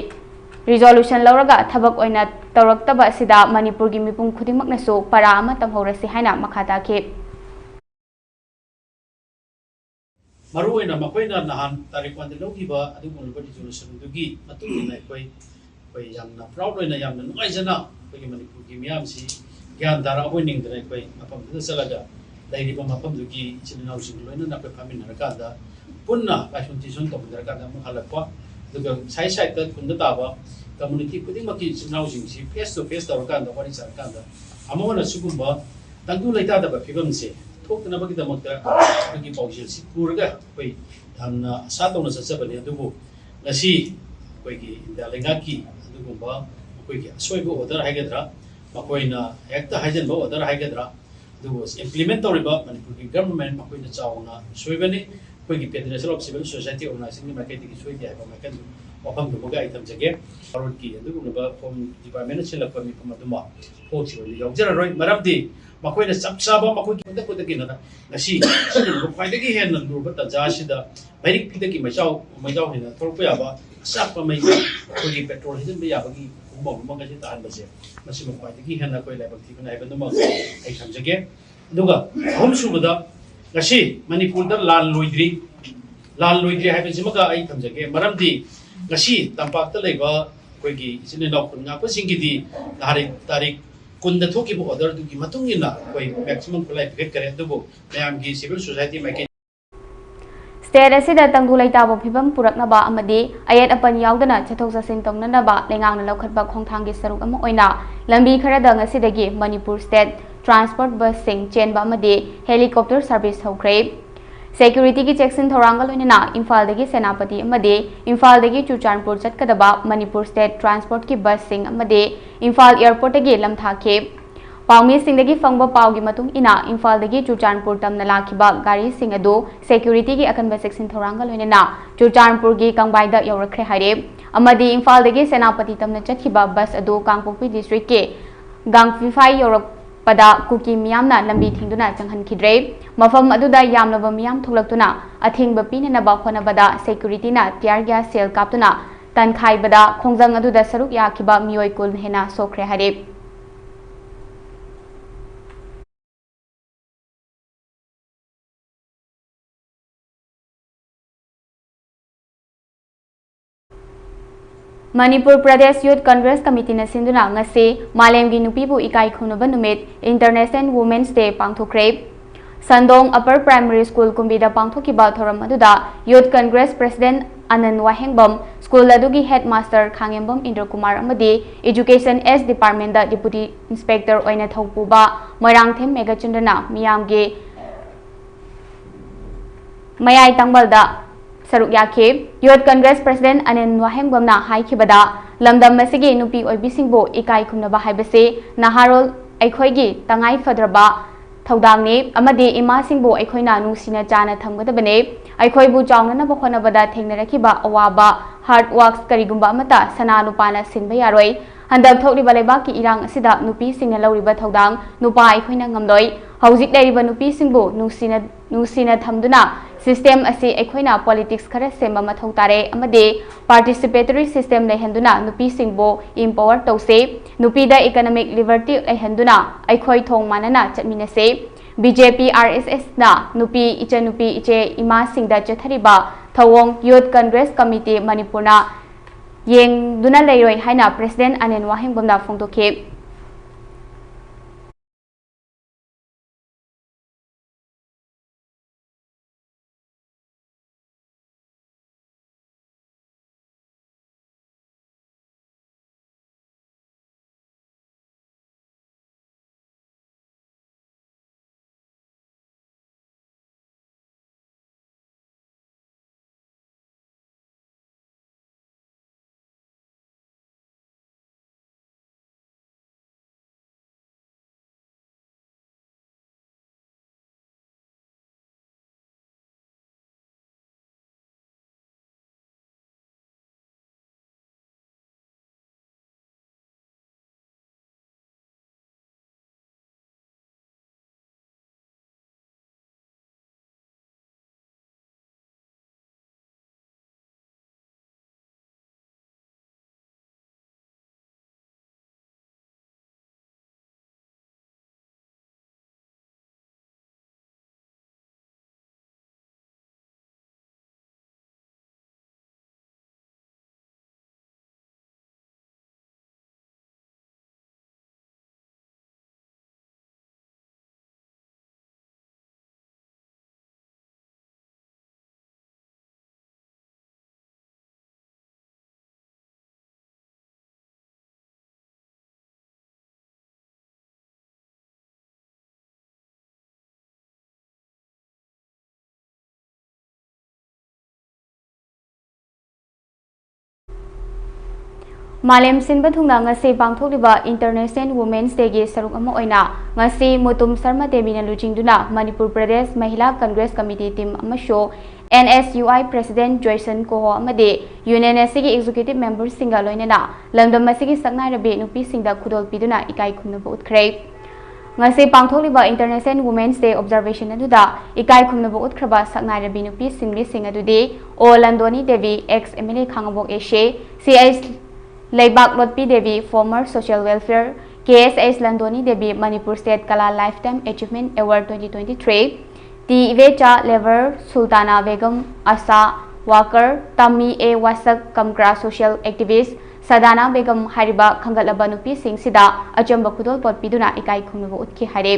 ꯔꯤꯖꯣꯂꯨꯁꯟ ꯂꯧꯔꯒ ꯊꯕꯛ ꯑꯣꯏꯅ ꯇꯧꯔꯛꯇꯕ ꯑꯁꯤꯗ ꯃꯅꯤꯄꯨꯔꯒꯤ ꯃꯤꯄꯨꯝ ꯈꯨꯗꯤꯡꯃꯛꯅꯁꯨ ꯄꯔꯥ ꯑꯃ ꯇꯝꯍꯧꯔꯁꯤ ꯍꯥꯏꯅ ꯃꯈꯥ ꯇꯥꯈꯤ꯫ ꯃꯔꯨꯑꯣꯏꯅ ꯃꯈꯣꯏꯅ ꯅꯍꯥꯟ ꯇꯥꯔꯤꯛ ꯋꯥꯟꯗ ꯂꯧꯈꯤꯕ ꯑꯗꯨꯒꯨꯝꯂꯕ ꯔꯤꯖꯣꯂꯨꯁꯟꯗꯨꯒꯤ ꯃꯇꯨꯡ ꯏꯟꯅ ꯑꯩꯈꯣꯏ, ꯑꯩꯈꯣꯏ ꯌꯥꯝꯅ ꯄ꯭ꯔꯥꯎꯗ ꯑꯣꯏꯅ, ꯌꯥꯝꯅ ꯅꯨꯡꯉꯥꯏꯖꯅ ꯑꯩꯈꯣꯏꯒꯤ ꯃꯅꯤꯄꯨꯔꯒꯤ ꯃꯤꯌꯥꯝꯁꯤ ꯒ꯭ꯌꯥꯟ ꯇꯥꯔꯛꯑꯕꯣꯏ ꯅꯤꯡꯗꯅ ꯑꯩꯈꯣꯏ ꯃꯐꯝꯗꯨꯗ ꯆꯠꯂꯒ ꯂꯩꯔꯤꯕ ꯃꯐꯝꯗꯨꯒꯤ ꯏꯆꯤꯜ ꯏꯅꯥꯎꯁꯤꯡ ꯂꯣꯏꯅꯅ ꯑꯩꯈꯣꯏ ꯐꯝꯃꯤꯟꯅꯔꯀꯥꯟꯗ ꯄꯨꯟꯅ ꯀꯟꯁꯜꯇꯦꯁꯟ ꯇꯧꯃꯤꯟꯅꯔꯀꯥꯟꯗ ꯑꯃꯨꯛ ꯍꯜꯂꯛꯄ, ꯑꯗꯨꯒ ꯁꯥꯏꯠ ꯁꯥꯏꯠꯇ ꯈꯨꯟꯗ ꯇꯥꯕ ꯀꯝꯃꯨꯅꯤꯇꯤ ꯈꯨꯗꯤꯡꯃꯛꯀꯤ ꯏꯆꯤꯜ ꯏꯅꯥꯎꯁꯤꯡꯁꯤ ꯐꯦꯁ ꯇꯨ ꯐꯦꯁ ꯇꯧꯔꯀꯥꯟꯗ ꯋꯥꯔꯤ ꯁꯥꯔꯀꯥꯟꯗ ꯑꯃꯨꯛ ꯍꯟꯅ ꯁꯤꯒꯨꯝꯕ ꯇꯪꯗꯨ ꯂꯩꯇꯥꯗꯕ ꯐꯤꯕꯝꯁꯦ ꯊꯣꯛꯇꯅꯕꯒꯤꯗꯃꯛꯇ ꯑꯩꯈꯣꯏꯒꯤ ꯄꯥꯎꯖꯦꯜꯁꯤ ꯄꯨꯔꯒ ꯑꯩꯈꯣꯏ ꯌꯥꯝꯅ ꯑꯁꯥ ꯇꯧꯅ ꯆꯠꯆꯕꯅꯤ꯫ ꯑꯗꯨꯕꯨ ꯉꯁꯤ ꯑꯩꯈꯣꯏꯒꯤ ꯏꯟꯗꯤꯌꯥ ꯂꯩꯉꯥꯛꯀꯤ ꯑꯗꯨꯒꯨꯝꯕ ꯃꯈꯣꯏꯒꯤ ꯑꯁꯣꯏꯕ ꯑꯣꯔꯗꯔ ꯍꯥꯏꯒꯗ꯭ꯔꯥ, ꯃꯈꯣꯏꯅ ꯍꯦꯛꯇ ꯍꯥꯏꯖꯟꯕ ꯑꯣꯔꯗꯔ ꯍꯥꯏꯒꯗ꯭ꯔꯥ, ꯑꯗꯨꯕꯨ ꯏꯝꯄ꯭ꯂꯤꯃꯦꯟ ꯇꯧꯔꯤꯕ ꯃꯅꯤꯄꯨꯔꯒꯤ ꯒꯚꯔꯟꯃꯦꯟ ꯃꯈꯣꯏꯅ ꯆꯥꯎꯅ ꯁꯣꯏꯕꯅꯤ꯫ ꯑꯩꯈꯣꯏꯒꯤ Federation of Civil Society Organizationꯒꯤ ꯃꯥꯏꯀꯩꯗꯒꯤ ꯁꯣꯏꯗꯦ ꯍꯥꯏꯕ ꯃꯥꯏꯀꯩ ꯋꯥꯐꯝꯗꯨꯃꯒ ꯑꯩ ꯊꯝꯖꯒꯦ꯫ ꯚꯥꯔꯠꯀꯤ ꯑꯗꯨꯒꯨꯝꯂꯕ ꯍꯣꯝ ꯗꯤꯄꯥꯔꯠꯃꯦꯟꯅ ꯁꯤꯜꯂꯛꯄ ꯃꯤꯐꯝ ꯑꯗꯨꯃ ꯐꯣꯛꯁꯀꯤ ꯑꯣꯏꯅ ꯌꯥꯎꯖꯔꯔꯣꯏ꯫ ꯃꯔꯝꯗꯤ ꯃꯈꯣꯏꯅ ꯆꯞ ꯆꯥꯕ ꯃꯈꯣꯏꯒꯤ ꯈꯨꯗꯛ ꯈꯨꯗꯛꯀꯤ ꯅꯠꯇ ꯉꯁꯤ ꯁꯤꯒꯨꯝꯂꯕ ꯈ꯭ꯋꯥꯏꯗꯒꯤ ꯍꯦꯟꯅ ꯂꯨꯔꯕ ꯇꯥꯟꯖꯥ ꯑꯁꯤꯗ ꯃꯩꯔꯤꯛ ꯐꯤꯗꯛꯀꯤ ꯃꯩꯆꯥꯎ, ꯃꯩꯖꯥꯎ ꯍꯦꯟꯅ ꯊꯣꯛꯂꯛꯄ ꯌꯥꯕ ꯑꯆꯥꯛꯄ ꯃꯩ ꯑꯩꯈꯣꯏꯒꯤ ꯄꯦꯇ꯭ꯔꯣꯜ ꯍꯩꯖꯤꯟꯕ ꯌꯥꯕꯒꯤ ꯈꯣꯡꯕꯥꯎ ꯑꯃ ꯉꯁꯤ ꯇꯥꯍꯟꯕꯁꯦ ꯃꯁꯤꯃ ꯈ꯭ꯋꯥꯏꯗꯒꯤ ꯍꯦꯟꯅ ꯑꯩꯈꯣꯏ ꯂꯥꯏꯕꯛ ꯊꯤꯕꯅꯤ ꯍꯥꯏꯕꯗꯨꯃ ꯑꯩ ꯊꯝꯖꯒꯦ꯫ ꯑꯗꯨꯒ ꯑꯍꯨꯝꯁꯨꯕꯗ, ꯉꯁꯤ ꯃꯅꯤꯄꯨꯔꯗ ꯂꯥꯟ ꯂꯣꯏꯗ꯭ꯔꯤ꯫ ꯂꯥꯟ ꯂꯣꯏꯗ꯭ꯔꯤ ꯍꯥꯏꯕꯁꯤꯃꯒ ꯑꯩ ꯊꯝꯖꯒꯦ꯫ ꯃꯔꯝꯗꯤ ꯉꯁꯤ ꯇꯝꯄꯥꯛꯇ ꯂꯩꯕ ꯑꯩꯈꯣꯏꯒꯤ ꯏꯆꯤꯜ ꯏꯅꯥꯎ ꯈꯨꯟ ꯉꯥꯛꯄꯁꯤꯡꯒꯤꯗꯤ ꯅꯍꯥꯟ ꯇꯥꯔꯤꯛ ꯀꯨꯟꯗ ꯊꯣꯛꯈꯤꯕ order ꯗꯨꯒꯤ ꯃꯇꯨꯡ ꯏꯟꯅ ꯑꯩꯈꯣꯏ maximum ꯈꯨꯠꯂꯥꯏ ꯄꯤꯈꯠꯈꯔꯦ꯫ ꯑꯗꯨꯕꯨ ꯃꯌꯥꯝꯒꯤ civil society ꯃꯥꯏꯀꯩ State ꯑꯁꯤꯗ ꯇꯪꯗꯨ ꯂꯩꯇꯥꯕ ꯐꯤꯕꯝ ꯄꯨꯔꯛꯅꯕ ꯑꯃꯗꯤ ꯑꯌꯦꯠ ꯑꯄꯟ ꯌꯥꯎꯗꯅ ꯆꯠꯊꯣꯛ ꯆꯠꯁꯤꯟ ꯇꯧꯅꯅꯕ ꯂꯩꯉꯥꯛꯅ ꯂꯧꯈꯠꯄ ꯈꯣꯡꯊꯥꯡꯒꯤ ꯁꯔꯨꯛ ꯑꯃ ꯑꯣꯏꯅ ꯂꯝꯕꯤ ꯈꯔꯗ ꯉꯁꯤꯗꯒꯤ ꯃꯅꯤꯄꯨꯔ State Transport busꯁꯤꯡ ꯆꯦꯟꯕ ꯑꯃꯗꯤ helicopter service ꯍꯧꯈ꯭ꯔꯦ꯫ Securityꯒꯤ ꯆꯦꯛꯁꯤꯟ ꯊꯧꯔꯥꯡꯒ ꯂꯣꯏꯅꯅ ꯏꯝꯐꯥꯜꯗꯒꯤ ꯁꯦꯅꯥꯄꯇꯤ ꯑꯃꯗꯤ ꯏꯝꯐꯥꯜꯗꯒꯤ ꯆꯨꯔꯆꯥꯟꯄꯨꯔ ꯆꯠꯀꯗꯕ ꯃꯅꯤꯄꯨꯔ State Transportꯀꯤ busꯁꯤꯡ ꯑꯃꯗꯤ ꯏꯝꯐꯥꯜ airportꯇꯒꯤ ꯂꯝꯊꯥꯈꯤ꯫ ꯄꯥꯎꯃꯤꯁꯤꯡꯗꯒꯤ ꯐꯪꯕ ꯄꯥꯎꯒꯤ ꯃꯇꯨꯡ ꯏꯟꯅ, ꯏꯝꯐꯥꯜꯗꯒꯤ ꯆꯨꯔꯆꯥꯟꯄꯨꯔ ꯇꯝꯅ ꯂꯥꯛꯈꯤꯕ ꯒꯥꯔꯤꯁꯤꯡ ꯑꯗꯨ securityꯒꯤ ꯑꯀꯟꯕ ꯆꯦꯛꯁꯤꯟ ꯊꯧꯔꯥꯡꯒ ꯂꯣꯏꯅꯅ ꯆꯨꯔꯆꯥꯟꯄꯨꯔꯒꯤ ꯀꯪꯕꯥꯏꯗ ꯌꯧꯔꯛꯈ꯭ꯔꯦ ꯍꯥꯏꯔꯦ꯫ ꯑꯃꯗꯤ ꯏꯝꯐꯥꯜꯗꯒꯤ ꯁꯦꯅꯥꯄꯇꯤ ꯇꯝꯅ ꯆꯠꯈꯤꯕ bus ꯑꯗꯨ ꯀꯥꯡꯄꯣꯛꯄꯤ districtꯀꯤ ꯒꯥꯡꯐꯤꯐꯥꯏ ꯌꯧꯔꯛꯄꯗ ꯀꯨꯀꯤ ꯃꯤꯌꯥꯝꯅ ꯂꯝꯕꯤ ꯊꯤꯡꯗꯨꯅ ꯆꯪꯍꯟꯈꯤꯗ꯭ꯔꯦ꯫ ꯃꯐꯝ ꯑꯗꯨꯗ ꯌꯥꯝꯂꯕ ꯃꯤꯌꯥꯝ ꯊꯣꯛꯂꯛꯇꯨꯅ ꯑꯊꯤꯡꯕ ꯄꯤꯅꯅꯕ ꯍꯣꯠꯅꯕꯗ securityꯅ tear gas shell ꯀꯥꯞꯇꯨꯅ ꯇꯟꯈꯥꯏꯕꯗ ꯈꯣꯡꯖꯪ ꯑꯗꯨꯗ ꯁꯔꯨꯛ ꯌꯥꯈꯤꯕ ꯃꯤꯑꯣꯏ ꯀꯨꯟ ꯍꯦꯟꯅ ꯁꯣꯛꯈ꯭ꯔꯦ ꯍꯥꯏꯔꯦ꯫ ꯃꯅꯤꯄꯨꯔ ꯄ꯭ꯔꯗꯦꯁ ꯌꯨꯊ ꯀꯪꯒ꯭ꯔꯦꯁ ꯀꯃꯤꯇꯤꯅ ꯁꯤꯟꯗꯨꯅ ꯉꯁꯤ ꯃꯥꯂꯦꯝꯒꯤ ꯅꯨꯄꯤꯕꯨ ꯏꯀꯥꯏ ꯈꯨꯝꯅꯕ ꯅꯨꯃꯤꯠ, International Women's Day, ꯄꯥꯡꯊꯣꯛꯈ꯭ꯔꯦ꯫ ꯁꯟꯗꯣꯡ Upper Primary School ꯀꯨꯝꯕꯤꯗ ꯄꯥꯡꯊꯣꯛꯈꯤꯕ ꯊꯧꯔꯝ ꯑꯗꯨꯗ ꯌꯨꯊ ꯀꯪꯒ꯭ꯔꯦꯁ ꯄ꯭ꯔꯁꯤꯗꯦꯟꯠ ꯑꯅꯟ ꯋꯥꯍꯦꯡꯕꯝ, ꯁ꯭ꯀꯨꯜ ꯑꯗꯨꯒꯤ ꯍꯦꯗꯃꯥꯁꯇꯔ ꯈꯥꯡꯉꯦꯝꯕꯝ ꯏꯟꯗ꯭ꯔꯀꯨꯃꯥꯔ ꯑꯃꯗꯤ Education S Departmentꯇ Deputy Inspector ꯑꯣꯏꯅ ꯊꯧꯄꯨꯕ ꯃꯣꯏꯔꯥꯡꯊꯦꯝ ꯃꯦꯘꯆꯟꯗ꯭ꯔꯅ ꯃꯤꯌꯥꯝꯒꯤ ꯃꯌꯥꯏ ꯇꯪꯕꯜꯗ ꯁꯔꯨꯛ ꯌꯥꯈꯤ꯫ ꯌꯨꯊ ꯀꯪꯒ꯭ꯔꯦꯁ ꯄ꯭ꯔꯁꯤꯗꯦꯟꯠ ꯑꯅꯟ ꯋꯥꯍꯦꯡꯕꯝꯅ ꯍꯥꯏꯈꯤꯕꯗ, ꯂꯝꯗꯝ ꯑꯁꯤꯒꯤ ꯅꯨꯄꯤ ꯑꯣꯏꯕꯤꯁꯤꯡꯕꯨ ꯏꯀꯥꯏ ꯈꯨꯝꯅꯕ ꯍꯥꯏꯕꯁꯤ ꯅꯍꯥꯔꯣꯜ ꯑꯩꯈꯣꯏꯒꯤ ꯇꯉꯥꯏ ꯐꯗ꯭ꯔꯕ ꯊꯧꯗꯥꯡꯅꯤ ꯑꯃꯗꯤ ꯏꯃꯥꯁꯤꯡꯕꯨ ꯑꯩꯈꯣꯏꯅ ꯅꯨꯡꯁꯤꯅ ꯆꯥꯅ ꯊꯝꯒꯗꯕꯅꯤ꯫ ꯑꯩꯈꯣꯏꯕꯨ ꯆꯥꯎꯅꯅꯕ ꯍꯣꯠꯅꯕꯗ ꯊꯦꯡꯅꯔꯛꯈꯤꯕ ꯑꯋꯥꯕ, hard works ꯀꯔꯤꯒꯨꯝꯕ ꯑꯃꯠꯇ ꯁꯅꯥ ꯂꯨꯄꯥꯅ ꯁꯤꯟꯕ ꯌꯥꯔꯣꯏ꯫ ꯍꯟꯗꯛ ꯊꯣꯛꯂꯤꯕ ꯂꯩꯕꯥꯛꯀꯤ ꯏꯔꯥꯡ ꯑꯁꯤꯗ ꯅꯨꯄꯤꯁꯤꯡꯅ ꯂꯧꯔꯤꯕ ꯊꯧꯗꯥꯡ ꯅꯨꯄꯥ ꯑꯩꯈꯣꯏꯅ ꯉꯝꯂꯣꯏ꯫ ꯍꯧꯖꯤꯛ ꯂꯩꯔꯤꯕ ꯅꯨꯄꯤꯁꯤꯡꯕꯨ ꯅꯨꯡꯁꯤꯅ, ꯅꯨꯡꯁꯤꯅ ꯊꯝꯗꯨꯅ system ꯑꯁꯤ ꯑꯩꯈꯣꯏꯅ politics ꯈꯔ ꯁꯦꯝꯕ ꯃꯊꯧ ꯇꯥꯔꯦ ꯑꯃꯗꯤ participatory system ꯂꯩꯍꯟꯗꯨꯅ ꯅꯨꯄꯤꯁꯤꯡꯕꯨ empower ꯇꯧꯁꯦ꯫ ꯅꯨꯄꯤꯗ economic liberty ꯂꯩꯍꯟꯗꯨꯅ ꯑꯩꯈꯣꯏ ꯊꯣꯡ ꯃꯥꯟꯅꯅ ꯆꯠꯃꯤꯟꯅꯁꯦ꯫ ꯕꯤ ꯖꯦ ꯄꯤ ꯑꯥꯔ ꯑꯦꯁ ꯑꯦꯁꯅ ꯅꯨꯄꯤ ꯏꯆꯟꯅꯨꯄꯤ ꯏꯆꯦ ꯏꯃꯥꯁꯤꯡꯗ ꯆꯠꯊꯔꯤꯕ ꯊꯧꯑꯣꯡ Youth Congress Committee ꯃꯅꯤꯄꯨꯔꯅ ꯌꯦꯡꯗꯨꯅ ꯂꯩꯔꯣꯏ ꯍꯥꯏꯅ President ꯑꯅꯤꯜ ꯋꯥꯍꯦꯡꯕꯝꯅ ꯐꯣꯡꯗꯣꯛꯈꯤ꯫ ꯃꯥꯂꯦꯝ ꯁꯤꯟꯕ ꯊꯨꯡꯅ ꯉꯁꯤ ꯄꯥꯡꯊꯣꯛꯂꯤꯕ International Women's Dayꯒꯤ ꯁꯔꯨꯛ ꯑꯃ ꯑꯣꯏꯅ ꯉꯁꯤ ꯃꯨꯇꯨꯝ ꯁꯔꯃ ꯗꯦꯕꯤꯅ ꯂꯨꯆꯤꯡꯗꯨꯅ ꯃꯅꯤꯄꯨꯔ ꯄ꯭ꯔꯗꯦꯁ ꯃꯍꯤꯂꯥ ꯀꯪꯒ꯭ꯔꯦꯁ ꯀꯃꯤꯇꯤ ꯇꯤꯝ ꯑꯃꯁꯨ N S U I President ꯖꯣꯏꯁꯟ ꯀꯣꯍꯣ ꯑꯃꯗꯤ Union ꯑꯁꯤꯒꯤ Executive Memberꯁꯤꯡꯒ ꯂꯣꯏꯅꯅ ꯂꯝꯗꯝ ꯑꯁꯤꯒꯤ ꯁꯛꯅꯥꯏꯔꯕꯤ ꯅꯨꯄꯤꯁꯤꯡꯗ ꯈꯨꯗꯣꯜ ꯄꯤꯗꯨꯅ ꯏꯀꯥꯏ ꯈꯨꯝꯅꯕ ꯎꯠꯈ꯭ꯔꯦ꯫ ꯉꯁꯤ ꯄꯥꯡꯊꯣꯛꯂꯤꯕ International Women's Day Observation ꯑꯗꯨꯗ ꯏꯀꯥꯏ ꯈꯨꯝꯅꯕ ꯎꯠꯈ꯭ꯔꯕ ꯁꯛꯅꯥꯏꯔꯕꯤ ꯅꯨꯄꯤ ꯁꯤꯡꯕꯤꯁꯤꯡ ꯑꯗꯨꯗꯤ ꯑꯣ ꯂꯟꯗꯣꯅꯤ Devi, ex M L A Khangabok A C, C H ꯂꯩꯕꯥꯛꯂꯣꯠꯄꯤ Devi, former Social Welfare K S H Landoni Devi Manipur State Kala Lifetime Achievement Award twenty twenty-three, T Ivecha Lever Sultana Begum Asha Worker, Tammi A Wasak Kamkra Social Activist, Sadana Begum ꯍꯥꯏꯔꯤꯕ ꯈꯟꯒꯠꯂꯕ ꯅꯨꯄꯤꯁꯤꯡꯁꯤꯗ ꯑꯆꯝꯕ ꯈꯨꯗꯣꯜꯄꯣꯠ ꯄꯤꯗꯨꯅ ꯏꯀꯥꯏ ꯈꯨꯝꯅꯕ ꯎꯠꯈꯤ ꯍꯥꯏꯔꯦ꯫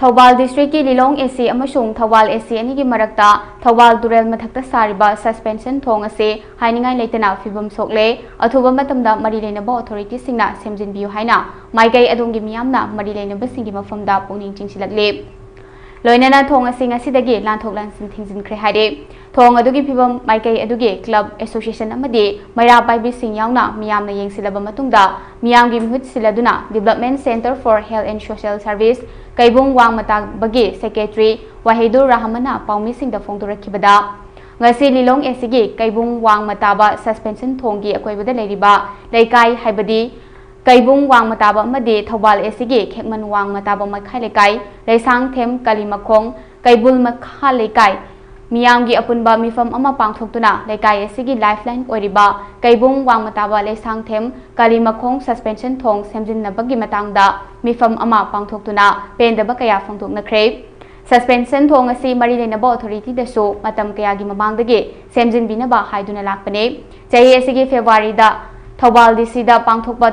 ꯊꯧꯕꯥꯜ ꯗꯤꯁꯇ꯭ꯔꯤꯛꯀꯤ ꯂꯤꯂꯣꯡ A C ꯑꯃꯁꯨꯡ ꯊꯧꯕꯥꯜ A C ꯑꯅꯤꯒꯤ ꯃꯔꯛꯇ ꯊꯧꯕꯥꯜ ꯇꯨꯔꯦꯜ ꯃꯊꯛꯇ ꯁꯥꯔꯤꯕ suspension ꯊꯣꯡ ꯑꯁꯤ ꯍꯥꯏꯅꯤꯡꯉꯥꯏ ꯂꯩꯇꯅ ꯐꯤꯕꯝ ꯁꯣꯛꯂꯦ꯫ ꯑꯊꯨꯕ ꯃꯇꯝꯗ ꯃꯔꯤ ꯂꯩꯅꯕ authorityꯁꯤꯡꯅ ꯁꯦꯝꯖꯤꯟꯕꯤꯌꯨ ꯍꯥꯏꯅ ꯃꯥꯏꯀꯩ ꯑꯗꯣꯝꯒꯤ ꯃꯤꯌꯥꯝꯅ ꯃꯔꯤ ꯂꯩꯅꯕꯁꯤꯡꯒꯤ ꯃꯐꯝꯗ ꯄꯨꯛꯅꯤꯡ ꯆꯤꯡꯁꯤꯜꯂꯛꯂꯤ꯫ ꯂꯣꯏꯅꯅ ꯊꯣꯡ ꯑꯁꯤ ꯉꯁꯤꯗꯒꯤ ꯂꯥꯟꯊꯣꯛ ꯂꯥꯟꯁꯤꯟ ꯊꯤꯡꯖꯤꯟꯈ꯭ꯔꯦ ꯍꯥꯏꯔꯦ꯫ ꯊꯣꯡ ꯑꯗꯨꯒꯤ ꯐꯤꯕꯝ ꯃꯥꯏꯀꯩ ꯑꯗꯨꯒꯤ club association ꯑꯃꯗꯤ ꯃꯩꯔꯥ ꯄꯥꯏꯕꯤꯁꯤꯡ ꯌꯥꯎꯅ ꯃꯤꯌꯥꯝꯅ ꯌꯦꯡꯁꯤꯜꯂꯕ ꯃꯇꯨꯡꯗ ꯃꯤꯌꯥꯝꯒꯤ ꯃꯤꯍꯨꯠ ꯁꯤꯜꯂꯗꯨꯅ Development Centre for Health and Social Service ꯀꯩꯕꯨꯡ ꯋꯥꯡꯃ ꯇꯥꯕꯒꯤ secretary ꯋꯥꯍꯤꯗꯨꯔ ꯔꯍꯃꯟꯅ ꯄꯥꯎꯃꯤꯁꯤꯡꯗ ꯐꯣꯡꯗꯣꯔꯛꯈꯤꯕꯗ, ꯉꯁꯤ ꯂꯤꯂꯣꯡ A Cꯒꯤ ꯀꯩꯕꯨꯡ ꯋꯥꯡꯃ ꯇꯥꯕ suspension ꯊꯣꯡꯒꯤ ꯑꯀꯣꯏꯕꯗ ꯂꯩꯔꯤꯕ ꯂꯩꯀꯥꯏ ꯍꯥꯏꯕꯗꯤ ꯀꯩꯕꯨꯡ ꯋꯥꯡꯃ ꯇꯥꯕ ꯑꯃꯗꯤ ꯊꯧꯕꯥꯜ A Cꯒꯤ ꯈꯦꯛꯃꯟ ꯋꯥꯡꯃ ꯇꯥꯕ ꯃꯈꯥ ꯂꯩꯀꯥꯏ, ꯂꯩꯁꯥꯡꯊꯦꯝ, ꯀꯂꯤꯃꯈꯣꯡ, ꯀꯩꯕꯨꯜ ꯃꯈꯥ ꯂꯩꯀꯥꯏ, ꯃꯤꯌꯥꯝꯒꯤ ꯑꯄꯨꯟꯕ ꯃꯤꯐꯝ ꯑꯃ ꯄꯥꯡꯊꯣꯛꯇꯨꯅ ꯂꯩꯀꯥꯏ ꯑꯁꯤꯒꯤ lifeline ꯑꯣꯏꯔꯤꯕ ꯀꯩꯕꯨꯡ ꯋꯥꯡꯃ ꯇꯥꯕ ꯂꯩꯁꯥꯡꯊꯦꯝ ꯀꯂꯤꯃꯈꯣꯡ suspension ꯊꯣꯡ ꯁꯦꯝꯖꯤꯟꯅꯕꯒꯤ ꯃꯇꯥꯡꯗ ꯃꯤꯐꯝ ꯑꯃ ꯄꯥꯡꯊꯣꯛꯇꯨꯅ ꯄꯦꯟꯗꯕ ꯀꯌꯥ ꯐꯣꯡꯗꯣꯛꯅꯈ꯭ꯔꯦ꯫ Suspension ꯊꯣꯡ ꯑꯁꯤ ꯃꯔꯤ ꯂꯩꯅꯕ authorityꯗꯁꯨ ꯃꯇꯝ ꯀꯌꯥꯒꯤ ꯃꯃꯥꯡꯗꯒꯤ ꯁꯦꯝꯖꯤꯟꯕꯤꯅꯕ ꯍꯥꯏꯗꯨꯅ ꯂꯥꯛꯄꯅꯤ꯫ ꯆꯍꯤ ꯑꯁꯤꯒꯤ Februaryꯗ ꯊꯧꯕꯥꯜ DCꯗ ꯄꯥꯡꯊꯣꯛꯄ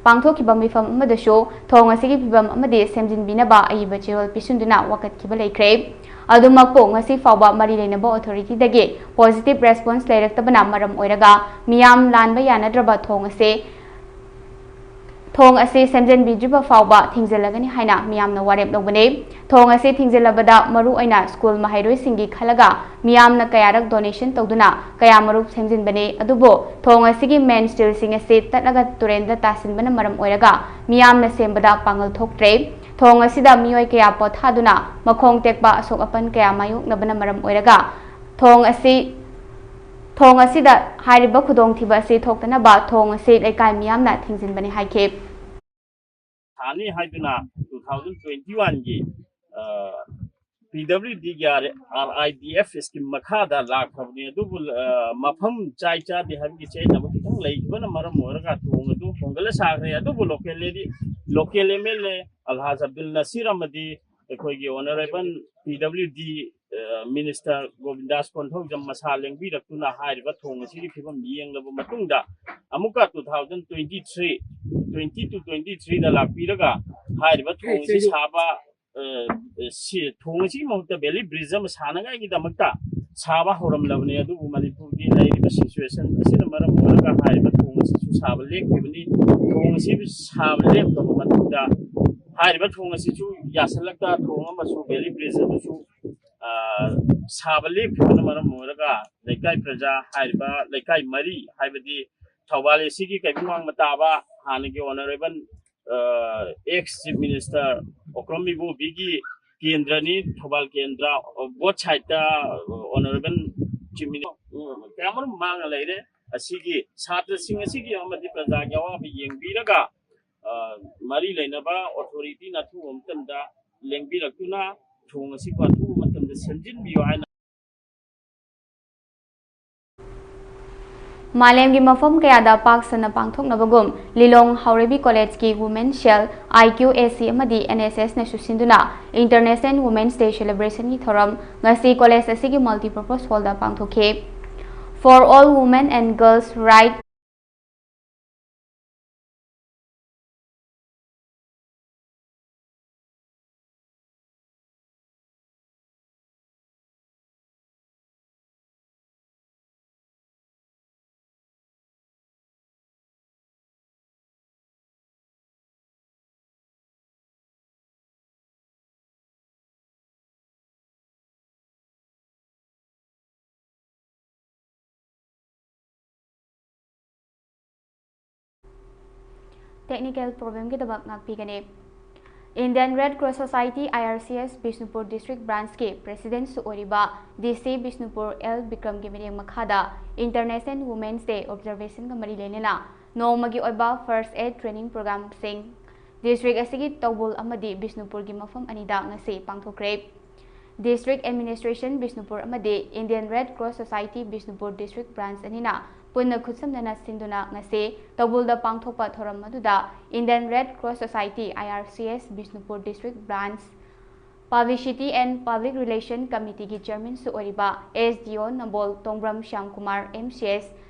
ꯄꯥꯡꯊꯣꯛꯈꯤꯕ ꯃꯤꯐꯝ ꯑꯃꯗꯁꯨ ꯊꯣꯡ ꯑꯁꯤꯒꯤ ꯐꯤꯕꯝ ꯑꯃꯗꯤ ꯁꯦꯝꯖꯤꯟꯕꯤꯅꯕ ꯑꯏꯕ ꯆꯦꯔꯣꯜ ꯄꯤꯁꯤꯟꯗꯨꯅ ꯋꯥꯀꯠꯈꯤꯕ ꯂꯩꯈ꯭ꯔꯦ꯫ ꯑꯗꯨꯃꯛꯄꯨ ꯉꯁꯤ ꯐꯥꯎꯕ ꯃꯔꯤ ꯂꯩꯅꯕ authorityꯗꯒꯤ positive response ꯂꯩꯔꯛꯇꯕꯅ ꯃꯔꯝ ꯑꯣꯏꯔꯒ ꯃꯤꯌꯥꯝ ꯂꯥꯟꯕ ꯌꯥꯅꯗ꯭ꯔꯕ ꯊꯣꯡ ꯑꯁꯤ ꯊꯣꯡ ꯑꯁꯤ ꯁꯦꯝꯖꯤꯟꯕꯤꯗ꯭ꯔꯤꯕ ꯐꯥꯎꯕ ꯊꯤꯡꯖꯤꯜꯂꯒꯅꯤ ꯍꯥꯏꯅ ꯃꯤꯌꯥꯝꯅ ꯋꯥꯔꯦꯞ ꯂꯧꯕꯅꯤ꯫ ꯊꯣꯡ ꯑꯁꯤ ꯊꯤꯡꯖꯤꯜꯂꯕꯗ ꯃꯔꯨꯑꯣꯏꯅ ꯁ꯭ꯀꯨꯜ ꯃꯍꯩꯔꯣꯏꯁꯤꯡꯒꯤ ꯈꯜꯂꯒ ꯃꯤꯌꯥꯝꯅ ꯀꯌꯥꯔꯛ donation ꯇꯧꯗꯨꯅ ꯀꯌꯥꯃꯔꯨꯛ ꯁꯦꯝꯖꯤꯟꯕꯅꯤ꯫ ꯑꯗꯨꯕꯨ ꯊꯣꯡ ꯑꯁꯤꯒꯤ main steelꯁꯤꯡ ꯑꯁꯤ ꯇꯠꯂꯒ ꯇꯨꯔꯦꯟꯗ ꯇꯥꯁꯤꯟꯕꯅ ꯃꯔꯝ ꯑꯣꯏꯔꯒ ꯃꯤꯌꯥꯝꯅ ꯁꯦꯝꯕꯗ ꯄꯥꯡꯒꯜ ꯊꯣꯛꯇ꯭ꯔꯦ꯫ ꯊꯣꯡ ꯑꯁꯤꯗ ꯃꯤꯑꯣꯏ ꯀꯌꯥ ꯄꯣꯊꯥꯗꯨꯅ ꯃꯈꯣꯡ ꯇꯦꯛꯄ ꯑꯁꯣꯛ ꯑꯄꯟ ꯀꯌꯥ ꯃꯥꯌꯣꯛꯅꯕꯅ ꯃꯔꯝ ꯑꯣꯏꯔꯒ ꯊꯣꯡ ꯑꯁꯤ ꯊꯣꯡ ꯑꯁꯤꯗ ꯍꯥꯏꯔꯤꯕ ꯈꯨꯗꯣꯡꯊꯤꯕ ꯑꯁꯤ ꯊꯣꯛꯇꯅꯕ ꯊꯣꯡ ꯑꯁꯤ ꯂꯩꯀꯥꯏ ꯃꯤꯌꯥꯝꯅ ꯊꯤꯡꯖꯤꯟꯕꯅꯤ ꯍꯥꯏꯈꯤ꯫ ꯊꯥꯅꯤ ꯍꯥꯏꯗꯨꯅ two thousand twenty oneꯒꯤ ꯄꯤ ꯗꯕ꯭ꯂꯤꯎ ꯗꯤꯒꯤ R I D F scheme ꯃꯈꯥꯗ ꯂꯥꯛꯈ꯭ꯔꯕꯅꯤ꯫ ꯑꯗꯨꯕꯨ, ꯑ, ꯃꯐꯝ ꯆꯥꯏ ꯆꯥꯗꯦ ꯍꯥꯏꯕꯒꯤ ꯆꯌꯦꯠꯅꯕ ꯈꯤꯇꯪ ꯂꯩꯈꯤꯕꯅ ꯃꯔꯝ ꯑꯣꯏꯔꯒ ꯊꯣꯡ ꯑꯗꯨ ꯍꯣꯡꯒꯠꯂ ꯁꯥꯈ꯭ꯔꯦ꯫ ꯑꯗꯨꯕꯨ local M L A Alhaj Abdul Nasir ꯑꯃꯗꯤ ꯑꯩꯈꯣꯏꯒꯤ ꯑꯣꯅꯔꯦꯕꯜ ꯄꯤ ꯗꯕ꯭ꯂꯤꯎ ꯗꯤ, ꯑ, ꯃꯤꯅꯤꯁꯇꯔ ꯒꯣꯕꯤꯟꯗꯥꯁ ꯀꯣꯟꯊꯧꯖꯝ ꯃꯁꯥ ꯂꯦꯡꯕꯤꯔꯛꯇꯨꯅ ꯍꯥꯏꯔꯤꯕ ꯊꯣꯡ ꯑꯁꯤꯒꯤ ꯐꯤꯕꯝ ꯌꯦꯡꯂꯕ ꯃꯇꯨꯡꯗ ꯑꯃꯨꯛꯀ two thousand twenty three, twenty two twenty three ꯗ ꯂꯥꯛꯄꯤꯔꯒ ꯍꯥꯏꯔꯤꯕ ꯊꯣꯡ ꯑꯁꯤ ꯁꯥꯕ, ꯑ, ꯁꯤ, ꯊꯣꯡ ꯑꯁꯤꯒꯤ ꯃꯍꯨꯠꯇ ꯚꯦꯂꯤ ꯕ꯭ꯔꯤꯖ ꯑꯃ ꯁꯥꯅꯉꯥꯏꯒꯤꯗꯃꯛꯇ ꯁꯥꯕ ꯍꯧꯔꯝꯂꯕꯅꯤ꯫ ꯑꯗꯨꯕꯨ ꯃꯅꯤꯄꯨꯔꯒꯤ ꯂꯩꯔꯤꯕ ꯁꯤꯆꯨꯋꯦꯁꯟ ꯑꯁꯤꯅ ꯃꯔꯝ ꯑꯣꯏꯔꯒ ꯍꯥꯏꯔꯤꯕ ꯊꯣꯡ ꯑꯁꯤꯁꯨ ꯁꯥꯕ ꯂꯦꯞꯈꯤꯕꯅꯤ꯫ ꯊꯣꯡ ꯑꯁꯤ ꯁꯥꯕ ꯂꯦꯞꯈ꯭ꯔꯕ ꯃꯇꯨꯡꯗ ꯍꯥꯏꯔꯤꯕ ꯊꯣꯡ ꯑꯁꯤꯁꯨ ꯌꯥꯁꯜꯂꯛꯇ ꯊꯣꯡ ꯑꯃꯁꯨ ꯚꯦꯂꯤ ꯕ꯭ꯔꯤꯖ ꯑꯃꯁꯨ, ꯑ, ꯁꯥꯕ ꯂꯦꯞꯈꯤꯕꯅ ꯃꯔꯝ ꯑꯣꯏꯔꯒ ꯂꯩꯀꯥꯏ ꯄ꯭ꯔꯖꯥ, ꯍꯥꯏꯔꯤꯕ ꯂꯩꯀꯥꯏ ꯃꯔꯤ, ꯍꯥꯏꯕꯗꯤ ꯊꯧꯕꯥꯜ ꯑꯦ ꯁꯤꯒꯤ ꯀꯩꯕꯨꯡ ꯋꯥꯡꯃ ꯇꯥꯕ ꯍꯥꯟꯅꯒꯤ honourable, uh, ex chief minister Okram ꯏꯕꯣꯕꯤꯒꯤ ꯀꯦꯟꯗ꯭ꯔꯅꯤ, ꯊꯧꯕꯥꯜ ꯀꯦꯟꯗ꯭ꯔ, ꯑ, ꯕꯣꯠ ꯁꯥꯏꯠꯇ, ꯑ, ꯑꯣꯅꯔꯦꯕꯜ ꯆꯤꯐ ꯃꯤꯅꯤꯁꯇꯔ, ꯑ, ꯀꯌꯥꯃꯔꯨꯝ ꯃꯥꯡꯉ ꯂꯩꯔꯦ꯫ ꯑꯁꯤꯒꯤ ꯁꯥꯇ꯭ꯔꯁꯤꯡ ꯑꯁꯤꯒꯤ ꯑꯃꯗꯤ ꯄ꯭ꯔꯖꯥꯒꯤ ꯑꯋꯥꯕ ꯌꯦꯡꯕꯤꯔꯒ, ꯑ, ꯃꯔꯤ ꯂꯩꯅꯕ ꯑꯣꯊꯣꯔꯤꯇꯤꯅ ꯑꯊꯨꯕ ꯃꯇꯝꯗ ꯂꯦꯡꯕꯤꯔꯛꯇꯨꯅ ꯊꯣꯡ ꯑꯁꯤꯕꯨ ꯑꯊꯨꯕ ꯃꯇꯝꯗ ꯁꯦꯝꯖꯤꯟꯕꯤꯌꯨ ꯍꯥꯏꯅ ꯃꯥꯂꯦꯝꯒꯤ ꯃꯐꯝ ꯀꯌꯥꯗ ꯄꯥꯛ ꯁꯟꯅ ꯄꯥꯡꯊꯣꯛꯅꯕꯒꯨꯝ ꯂꯤꯂꯣꯡ ꯍꯥꯎꯔꯩꯕꯤ ꯀꯣꯂꯦꯖꯀꯤ Women Cell, I Q A C ꯑꯃꯗꯤ N S S ꯅꯁꯨ ꯁꯤꯟꯗꯨꯅ International Women's Day celebrationꯒꯤ ꯊꯧꯔꯝ ꯉꯁꯤ ꯀꯣꯂꯦꯖ ꯑꯁꯤꯒꯤ Multipurpose Hallꯗ ꯄꯥꯡꯊꯣꯛꯈꯤ꯫ For all women and girls right Technical problemꯒꯤꯗꯃꯛ ꯉꯥꯛꯄꯤꯒꯅꯤ꯫ Indian Red Cross Society, I R C S, Bishnupur District Branchꯀꯤ Presidentꯁꯨ ꯑꯣꯏꯔꯤꯕ D C ꯕꯤꯁꯅꯨꯄꯨꯔ ꯑꯦꯜ ꯕꯤꯀ꯭ꯔꯝꯒꯤ ꯃꯤꯠꯌꯦꯡ ꯃꯈꯥꯗ International Women's Day observationꯒ ꯃꯔꯤ ꯂꯩꯅꯅ ꯅꯣꯡꯃꯒꯤ ꯑꯣꯏꯕ First Aid Training Programꯁꯤꯡ District ꯑꯁꯤꯒꯤ ꯇꯧꯕꯨꯜ ꯑꯃꯗꯤ ꯕꯤꯁꯅꯨꯄꯨꯔꯒꯤ ꯃꯐꯝ ꯑꯅꯤꯗ ꯉꯁꯤ ꯄꯥꯡꯊꯣꯛꯈ꯭ꯔꯦ꯫ District Administration ꯕꯤꯁꯅꯨꯄꯨꯔ ꯑꯃꯗꯤ Indian Red Cross Society Bishnupur District Branch ꯑꯅꯤꯅ ꯄꯨꯟꯅ ꯈꯨꯠꯁꯝꯅꯅ ꯁꯤꯟꯗꯨꯅ ꯉꯁꯤ ꯇꯧꯕꯨꯜꯗ ꯄꯥꯡꯊꯣꯛꯄ ꯊꯧꯔꯝ ꯑꯗꯨꯗ Indian Red Cross Society, I R C S, Bishnupur District Branch Publicity and Public Relation Committeeꯒꯤ Chairmanꯁꯨ ꯑꯣꯏꯔꯤꯕ S D O ꯅꯝꯕꯣꯜ ꯇꯣꯡꯕ꯭ꯔꯝ ꯁ꯭ꯌꯥꯝꯀꯨꯃꯥꯔ, M C S,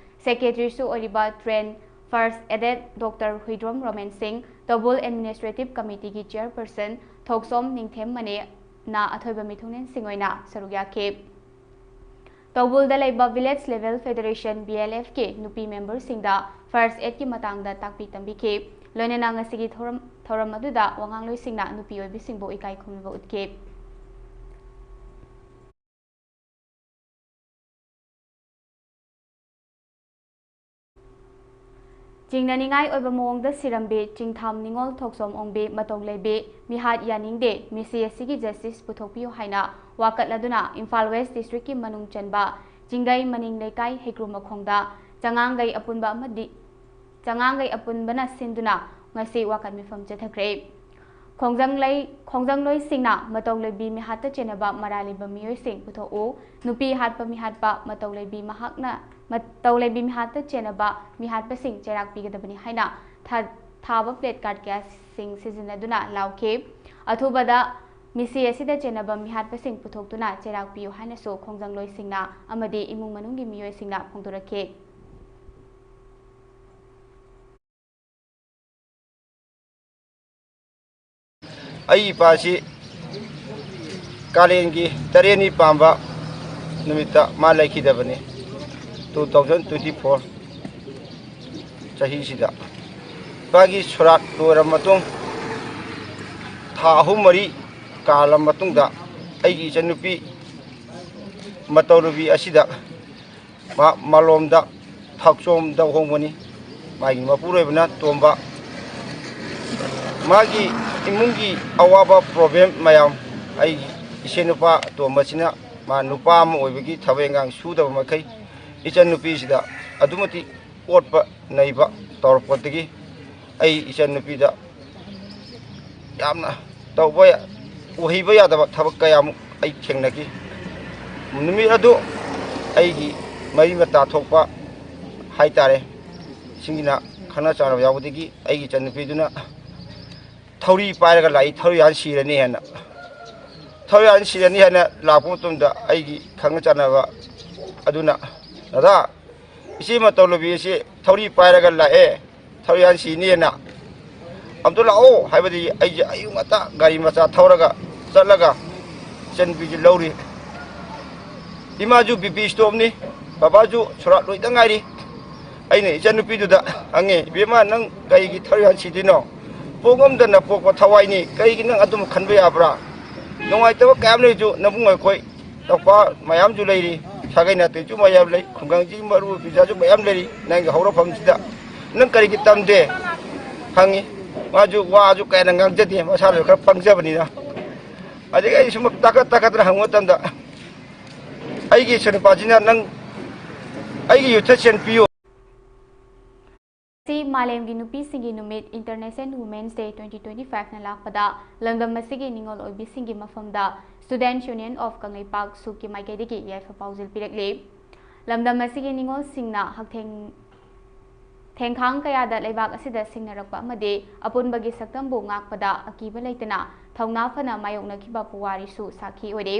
Secretaryꯁꯨ ꯑꯣꯏꯔꯤꯕ Trained First Aided Doctor Huidrom Roman ꯁꯤꯡ, ꯇꯧꯕꯨꯜ Administrative Committeeꯒꯤ Chairperson ꯊꯣꯛꯆꯣꯝ ꯅꯤꯡꯊꯦꯝ ꯃꯅꯦꯅ ꯑꯊꯣꯏꯕ ꯃꯤꯊꯨꯡꯂꯦꯟꯁꯤꯡ ꯑꯣꯏꯅ ꯁꯔꯨꯛ ꯌꯥꯈꯤ꯫ ꯇꯧꯕꯨꯜꯗ ꯂꯩꯕ Village Level Federation, V L Fꯀꯤ ꯅꯨꯄꯤ memberꯁꯤꯡꯗ First Aidꯀꯤ ꯃꯇꯥꯡꯗ ꯇꯥꯛꯄꯤ ꯇꯝꯕꯤꯈꯤ꯫ ꯂꯣꯏꯅꯅ ꯉꯁꯤꯒꯤ ꯊꯧꯔꯝ, ꯊꯧꯔꯝ ꯑꯗꯨꯗ ꯋꯥꯉꯥꯡꯂꯣꯏꯁꯤꯡꯅ ꯅꯨꯄꯤ ꯑꯣꯏꯕꯤꯁꯤꯡꯕꯨ ꯏꯀꯥꯏ ꯈꯨꯝꯅꯕ ꯎꯠꯈꯤ꯫ ꯆꯤꯡꯅꯅꯤꯡꯉꯥꯏ ꯑꯣꯏꯕ ꯃꯑꯣꯡꯗ ꯁꯤꯔꯝꯕꯤ ꯆꯤꯡꯊꯥꯝ ꯅꯤꯉꯣꯜ ꯊꯣꯛꯆꯣꯝ ꯑꯣꯡꯕꯤ ꯃꯇꯧ ꯂꯩꯕꯤ ꯃꯤꯍꯥꯠ ꯌꯥꯅꯤꯡꯗꯦ, ꯃꯤꯁꯤ ꯑꯁꯤꯒꯤ justice ꯄꯨꯊꯣꯛꯄꯤꯌꯨ ꯍꯥꯏꯅ ꯋꯥꯀꯠꯂꯗꯨꯅ ꯏꯝꯐꯥꯜ West Districtꯀꯤ ꯃꯅꯨꯡ ꯆꯟꯕ ꯆꯤꯡꯒꯩ ꯃꯅꯤꯡ ꯂꯩꯀꯥꯏ ꯍꯩꯀ꯭ꯔꯨ ꯃꯈꯣꯡꯗ ꯆꯉꯥꯡꯒꯩ ꯑꯄꯨꯟꯕ ꯑꯃꯗꯤ ꯆꯉꯥꯡꯒꯩ ꯑꯄꯨꯟꯕꯅ ꯁꯤꯟꯗꯨꯅ ꯉꯁꯤ ꯋꯥꯀꯠ ꯃꯤꯐꯝ ꯆꯠꯊꯈ꯭ꯔꯦ꯫ ꯈꯣꯡꯖꯪꯂꯩ-, ꯈꯣꯡꯖꯪꯂꯣꯏꯁꯤꯡꯅ ꯃꯇꯧ ꯂꯩꯕꯤ ꯃꯤꯍꯥꯠꯇ ꯆꯦꯟꯅꯕ ꯃꯔꯥꯜ ꯂꯩꯕ ꯃꯤꯑꯣꯏꯁꯤꯡ ꯄꯨꯊꯣꯛꯎ, ꯅꯨꯄꯤ ꯍꯥꯠꯄ ꯃꯤꯍꯥꯠꯄ ꯃꯇꯧ ꯂꯩꯕꯤ ꯃꯍꯥꯛꯅ, ꯃꯇꯧ ꯂꯩꯕꯤ ꯃꯤꯍꯥꯠꯇ ꯆꯦꯟꯅꯕ ꯃꯤꯍꯥꯠꯄꯁꯤꯡ ꯆꯩꯔꯥꯛ ꯄꯤꯒꯗꯕꯅꯤ ꯍꯥꯏꯅ ꯊꯥ-, ꯊꯥꯕ placard ꯀꯌꯥꯁꯤꯡ ꯁꯤꯖꯤꯟꯅꯗꯨꯅ ꯂꯥꯎꯈꯤ꯫ ꯑꯊꯨꯕꯗ ꯃꯤꯁꯤ ꯑꯁꯤꯗ ꯆꯦꯟꯅꯕ ꯃꯤꯍꯥꯠꯄꯁꯤꯡ ꯄꯨꯊꯣꯛꯇꯨꯅ ꯆꯩꯔꯥꯛ ꯄꯤꯌꯨ ꯍꯥꯏꯅꯁꯨ ꯈꯣꯡꯖꯪꯂꯣꯏꯁꯤꯡꯅ ꯑꯃꯗꯤ ꯏꯃꯨꯡ ꯃꯅꯨꯡꯒꯤ ꯃꯤꯑꯣꯏꯁꯤꯡꯅ ꯐꯣꯡꯗꯣꯔꯛꯈꯤ꯫ ꯑꯩ ꯏꯄꯥꯁꯤ ꯀꯥꯂꯦꯟꯒꯤ ꯇꯔꯦꯠꯅꯤ ꯄꯥꯟꯕ ꯅꯨꯃꯤꯠꯇ ꯃꯥ ꯂꯩꯈꯤꯗꯕꯅꯤ, two thousand twenty four ꯆꯍꯤꯁꯤꯗ꯫ ꯏꯄꯥꯒꯤ ꯁꯣꯔꯥꯠ ꯂꯣꯏꯔꯕ ꯃꯇꯨꯡ, ꯊꯥ ꯑꯍꯨꯝ ꯃꯔꯤ ꯀꯥꯜꯂꯕ ꯃꯇꯨꯡꯗ, ꯑꯩꯒꯤ ꯏꯆꯟꯅꯨꯄꯤ ꯃꯇꯧꯔꯨꯕꯤ ꯑꯁꯤꯗ ꯃꯍꯥꯛ ꯃꯥꯂꯣꯝꯗ ꯊꯥꯛꯆꯣꯝꯗ ꯍꯣꯡꯕꯅꯤ꯫ ꯃꯥꯒꯤ ꯃꯄꯨꯔꯣꯏꯕꯅ ꯇꯣꯝꯕ꯫ ꯃꯥꯒꯤ ꯏꯃꯨꯡꯒꯤ ꯑꯋꯥꯕ problem ꯃꯌꯥꯝ, ꯑꯩꯒꯤ ꯏꯆꯦ ꯅꯨꯄꯥ ꯑꯇꯣꯝꯕꯁꯤꯅ ꯃꯥ ꯅꯨꯄꯥ ꯑꯃ ꯑꯣꯏꯕꯒꯤ ꯊꯕꯛ ꯏꯟꯈꯥꯡ ꯁꯨꯗꯕ ꯃꯈꯩ ꯏꯆꯟꯅꯨꯄꯤꯁꯤꯗ ꯑꯗꯨꯛ ꯃꯇꯤꯛ ꯑꯣꯠꯄ ꯅꯩꯕ ꯇꯧꯔꯛꯄꯗꯒꯤ ꯑꯩ ꯏꯆꯟꯅꯨꯄꯤꯗ ꯌꯥꯝꯅ ꯇꯧꯕ ꯌꯥ-, ꯑꯣꯏꯍꯩꯕ ꯌꯥꯗꯕ ꯊꯕꯛ ꯀꯌꯥꯃꯨꯛ ꯑꯩ ꯊꯦꯡꯅꯈꯤ꯫ ꯅꯨꯃꯤꯠ ꯑꯗꯨ ꯑꯩꯒꯤ ꯃꯔꯤ ꯃꯇꯥ ꯊꯣꯛꯄ ꯍꯥꯏꯇꯥꯔꯦ, ꯁꯤꯡꯒꯤꯅ ꯈꯪꯅ ꯆꯥꯟꯅꯕ ꯌꯥꯎꯕꯗꯒꯤ ꯑꯩꯒꯤ ꯏꯆꯟꯅꯨꯄꯤꯗꯨꯅ ꯊꯧꯔꯤ ꯄꯥꯏꯔꯒ ꯂꯥꯛꯏ, ꯊꯧꯔꯤ ꯍꯥꯟ ꯁꯤꯔꯅꯤ ꯍꯥꯏꯅ꯫ ꯊꯧꯔꯤ ꯍꯥꯟ ꯁꯤꯔꯅꯤ ꯍꯥꯏꯅ ꯂꯥꯛꯄ ꯃꯇꯝꯗ ꯑꯩꯒꯤ ꯈꯪꯅ ꯆꯥꯟꯅꯕ ꯑꯗꯨꯅ, "ꯗꯥꯗꯥ, ꯏꯆꯦ ꯃꯇꯧ ꯂꯨꯕꯤ ꯑꯁꯤ ꯊꯧꯔꯤ ꯄꯥꯏꯔꯒ ꯂꯥꯛꯑꯦ, ꯊꯧꯔꯤ ꯍꯥꯟ ꯁꯤꯅꯤꯅ꯫ ꯑꯝꯇ ꯂꯥꯛꯑꯣ" ꯍꯥꯏꯕꯗꯤ ꯑꯩꯁꯦ ꯑꯌꯨꯛ ꯉꯟꯇꯥ ꯒꯥꯔꯤ ꯃꯆꯥ ꯊꯧꯔꯒ ꯆꯠꯂꯒ ꯏꯆꯟꯅꯨꯄꯤꯁꯦ ꯂꯧꯔꯤ꯫ ꯏꯃꯥꯁꯨ ꯕꯤ ꯄꯤ ꯏꯁꯇꯣꯞꯅꯤ, ꯕꯕꯥꯁꯨ ꯁꯣꯔꯥꯠ ꯂꯣꯏꯗ ꯉꯥꯏꯔꯤ꯫ ꯑꯩꯅ ꯏꯆꯟꯅꯨꯄꯤꯗꯨꯗ ꯍꯪꯉꯦ, "ꯏꯕꯦꯝꯃ, ꯅꯪ ꯀꯩꯒꯤ ꯊꯧꯔꯤ ꯍꯥꯟ ꯁꯤꯗꯣꯏꯅꯣ? ꯄꯣꯛꯉꯝꯗꯅ ꯄꯣꯛꯄ ꯊꯋꯥꯏꯅꯤ, ꯀꯩꯒꯤ ꯅꯪ ꯑꯗꯨꯝ ꯈꯟꯕ ꯌꯥꯕ꯭ꯔꯥ? ꯅꯨꯡꯉꯥꯏꯇꯕ ꯀꯌꯥꯝ ꯂꯩꯔꯁꯨ ꯅꯕꯨꯡ ꯑꯩꯈꯣꯏ ꯅꯧꯄꯥ ꯃꯌꯥꯝꯁꯨ ꯂꯩꯔꯤ, ꯁꯥꯒꯩ ꯅꯥꯇꯩꯁꯨ ꯃꯌꯥꯝ ꯂꯩ, ꯈꯨꯡꯒꯪꯁꯤꯒꯤ ꯃꯔꯨ ꯑꯣꯏꯕ ꯄꯤꯖꯥꯁꯨ ꯃꯌꯥꯝ ꯂꯩꯔꯤ, ꯅꯪꯒꯤ ꯍꯧꯔꯛꯐꯝꯁꯤꯗ ꯅꯪ ꯀꯔꯤꯒꯤ ꯇꯝꯗꯦ?" ꯍꯪꯉꯤ꯫ ꯃꯥꯁꯨ ꯋꯥꯁꯨ ꯀꯌꯥꯅ ꯉꯥꯡꯖꯗꯦ, ꯃꯁꯥꯁꯨ ꯈꯔ ꯄꯪꯖꯕꯅꯤꯅ꯫ ꯑꯗꯒꯤ ꯑꯩ ꯁꯨꯝ ꯇꯥꯀꯠ ꯇꯥꯀꯠꯇꯅ ꯍꯪꯕ ꯃꯇꯝꯗ, "ꯑꯩꯒꯤ ꯏꯆꯟꯅꯨꯄꯥꯁꯤꯅ ꯅꯪ ꯑꯩꯒꯤ ꯌꯨꯠꯇ ꯁꯦꯟ ꯄꯤꯌꯨ"꯫ ꯉꯁꯤ ꯃꯥꯂꯦꯝꯒꯤ ꯅꯨꯄꯤꯁꯤꯡꯒꯤ ꯅꯨꯃꯤꯠ, International Women's Day twenty twenty-five ꯅ ꯂꯥꯛꯄꯗ, ꯂꯝꯗꯝ ꯑꯁꯤꯒꯤ ꯅꯤꯉꯣꯜ ꯑꯣꯏꯕꯤꯁꯤꯡꯒꯤ ꯃꯐꯝꯗ Students' Union of ꯀꯪꯂꯩꯄꯥꯛ, ꯁꯨꯞꯀꯤ ꯃꯥꯏꯀꯩꯗꯒꯤ ꯌꯥꯏꯐ ꯄꯥꯎꯖꯦꯜ ꯄꯤꯔꯛꯂꯤ꯫ ꯂꯝꯗꯝ ꯑꯁꯤꯒꯤ ꯅꯤꯉꯣꯜꯁꯤꯡꯅ ꯍꯛꯊꯦꯡ ꯊꯦꯡꯈꯥꯡ ꯀꯌꯥꯗ ꯂꯩꯕꯥꯛ ꯑꯁꯤꯗ ꯁꯤꯡꯅꯔꯛꯄ ꯑꯃꯗꯤ ꯑꯄꯨꯟꯕꯒꯤ ꯁꯛꯇꯝꯕꯨ ꯉꯥꯛꯄꯗ ꯑꯀꯤꯕ ꯂꯩꯇꯅ ꯊꯧꯅꯥ ꯐꯅ ꯃꯥꯌꯣꯛꯅꯈꯤꯕ ꯄꯨꯋꯥꯔꯤꯁꯨ ꯁꯥꯈꯤ ꯑꯣꯏꯔꯤ꯫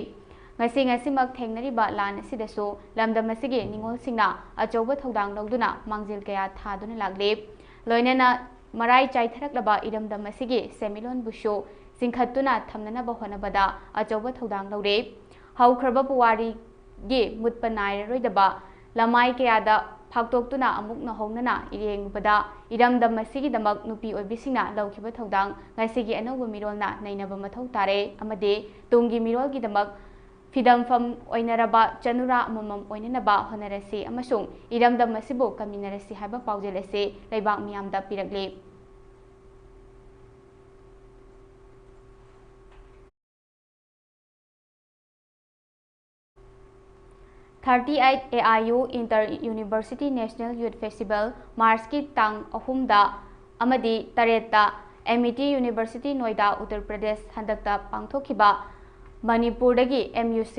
ꯉꯁꯤ ꯉꯁꯤꯃꯛ ꯊꯦꯡꯅꯔꯤꯕ ꯂꯥꯟ ꯑꯁꯤꯗꯁꯨ ꯂꯝꯗꯝ ꯑꯁꯤꯒꯤ ꯅꯤꯉꯣꯜꯁꯤꯡꯅ ꯑꯆꯧꯕ ꯊꯧꯗꯥꯡ ꯂꯧꯗꯨꯅ ꯃꯥꯡꯖꯤꯜ ꯀꯌꯥ ꯊꯥꯗꯨꯅ ꯂꯥꯛꯂꯤ꯫ ꯂꯣꯏꯅꯅ ꯃꯔꯥꯏ ꯆꯥꯏꯊꯔꯛꯂꯕ ꯏꯔꯝꯗꯝ ꯑꯁꯤꯒꯤ ꯁꯦꯟꯃꯤꯠꯂꯣꯟꯕꯨꯁꯨ ꯆꯤꯡꯈꯠꯇꯨꯅ ꯊꯝꯅꯅꯕ ꯍꯣꯠꯅꯕꯗ ꯑꯆꯧꯕ ꯊꯧꯗꯥꯡ ꯂꯧꯔꯤ꯫ ꯍꯧꯈ꯭ꯔꯕ ꯄꯨꯋꯥꯔꯤꯒꯤ ꯃꯨꯠꯄ ꯅꯥꯏꯔꯔꯣꯏꯗꯕ ꯂꯃꯥꯏ ꯀꯌꯥꯗ ꯐꯥꯛꯇꯣꯛꯇꯨꯅ ꯑꯃꯨꯛ ꯅꯧꯍꯧꯅꯅ ꯌꯦꯡꯕꯗ, ꯏꯔꯝꯗꯝ ꯑꯁꯤꯒꯤꯗꯃꯛ ꯅꯨꯄꯤ ꯑꯣꯏꯕꯤꯁꯤꯡꯅ ꯂꯧꯈꯤꯕ ꯊꯧꯗꯥꯡ ꯉꯁꯤꯒꯤ ꯑꯅꯧꯕ ꯃꯤꯔꯣꯜꯅ ꯅꯩꯅꯕ ꯃꯊꯧ ꯇꯥꯔꯦ ꯑꯃꯗꯤ ꯇꯨꯡꯒꯤ ꯃꯤꯔꯣꯜꯒꯤꯗꯃꯛ ꯐꯤꯗꯝꯐꯝ ꯑꯣꯏꯅꯔꯕ ꯆꯅꯨꯔꯥ ꯑꯃꯃꯝ ꯑꯣꯏꯅꯅꯕ ꯍꯣꯠꯅꯔꯁꯤ ꯑꯃꯁꯨꯡ ꯏꯔꯝꯗꯝ ꯑꯁꯤꯕꯨ ꯀꯟꯃꯤꯟꯅꯔꯁꯤ ꯍꯥꯏꯕ ꯄꯥꯎꯖꯦꯜ ꯑꯁꯤ ꯂꯩꯕꯥꯛ ꯃꯤꯌꯥꯝꯗ ꯄꯤꯔꯛꯂꯤ꯫ Thirty eight A I U Inter University National Youth Festival March ꯀꯤ ꯇꯥꯡ ꯑꯍꯨꯝꯗ ꯑꯃꯗꯤ ꯇꯔꯦꯠꯇ Amity University Noida, Uttar Pradesh ꯍꯟꯗꯛꯇ ꯄꯥꯡꯊꯣꯛꯈꯤꯕ ꯃꯅꯤꯄꯨꯔꯗꯒꯤ MUC,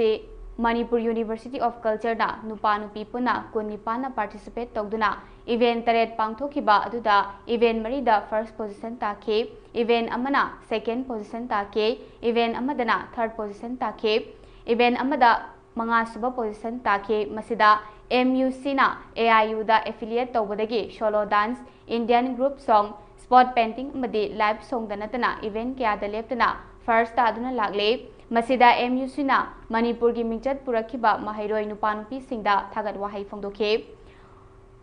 Manipur University of Cultureꯅ ꯅꯨꯄꯥ ꯅꯨꯄꯤ ꯄꯨꯟꯅ ꯀꯨꯟꯅꯤꯄꯥꯟꯅ participate ꯇꯧꯗꯨꯅ event ꯇꯔꯦꯠ ꯄꯥꯡꯊꯣꯛꯈꯤꯕ ꯑꯗꯨꯗ event ꯃꯔꯤꯗ first position ꯇꯥꯈꯤ, event ꯑꯃꯅ second position ꯇꯥꯈꯤ, event ꯑꯃꯗꯅ third position ꯇꯥꯈꯤ, event ꯑꯃꯗ ꯃꯉꯥꯁꯨꯕ position ꯇꯥꯈꯤ꯫ ꯃꯁꯤꯗ MUCꯅ AIUꯗ affiliate ꯇꯧꯕꯗꯒꯤ solo dance, Indian group song, spot painting ꯑꯃꯗꯤ live songꯗ ꯅꯠꯇꯅ event ꯀꯌꯥꯗ ꯂꯦꯞꯇꯅ first ꯇꯥꯗꯨꯅ ꯂꯥꯛꯂꯤ꯫ ꯃꯁꯤꯗ MUCꯅ ꯃꯅꯤꯄꯨꯔꯒꯤ ꯃꯤꯡꯆꯠ ꯄꯨꯔꯛꯈꯤꯕ ꯃꯍꯩꯔꯣꯏ ꯅꯨꯄꯥ ꯅꯨꯄꯤꯁꯤꯡꯗ ꯊꯥꯒꯠ ꯋꯥꯍꯩ ꯐꯣꯡꯗꯣꯛꯈꯤ꯫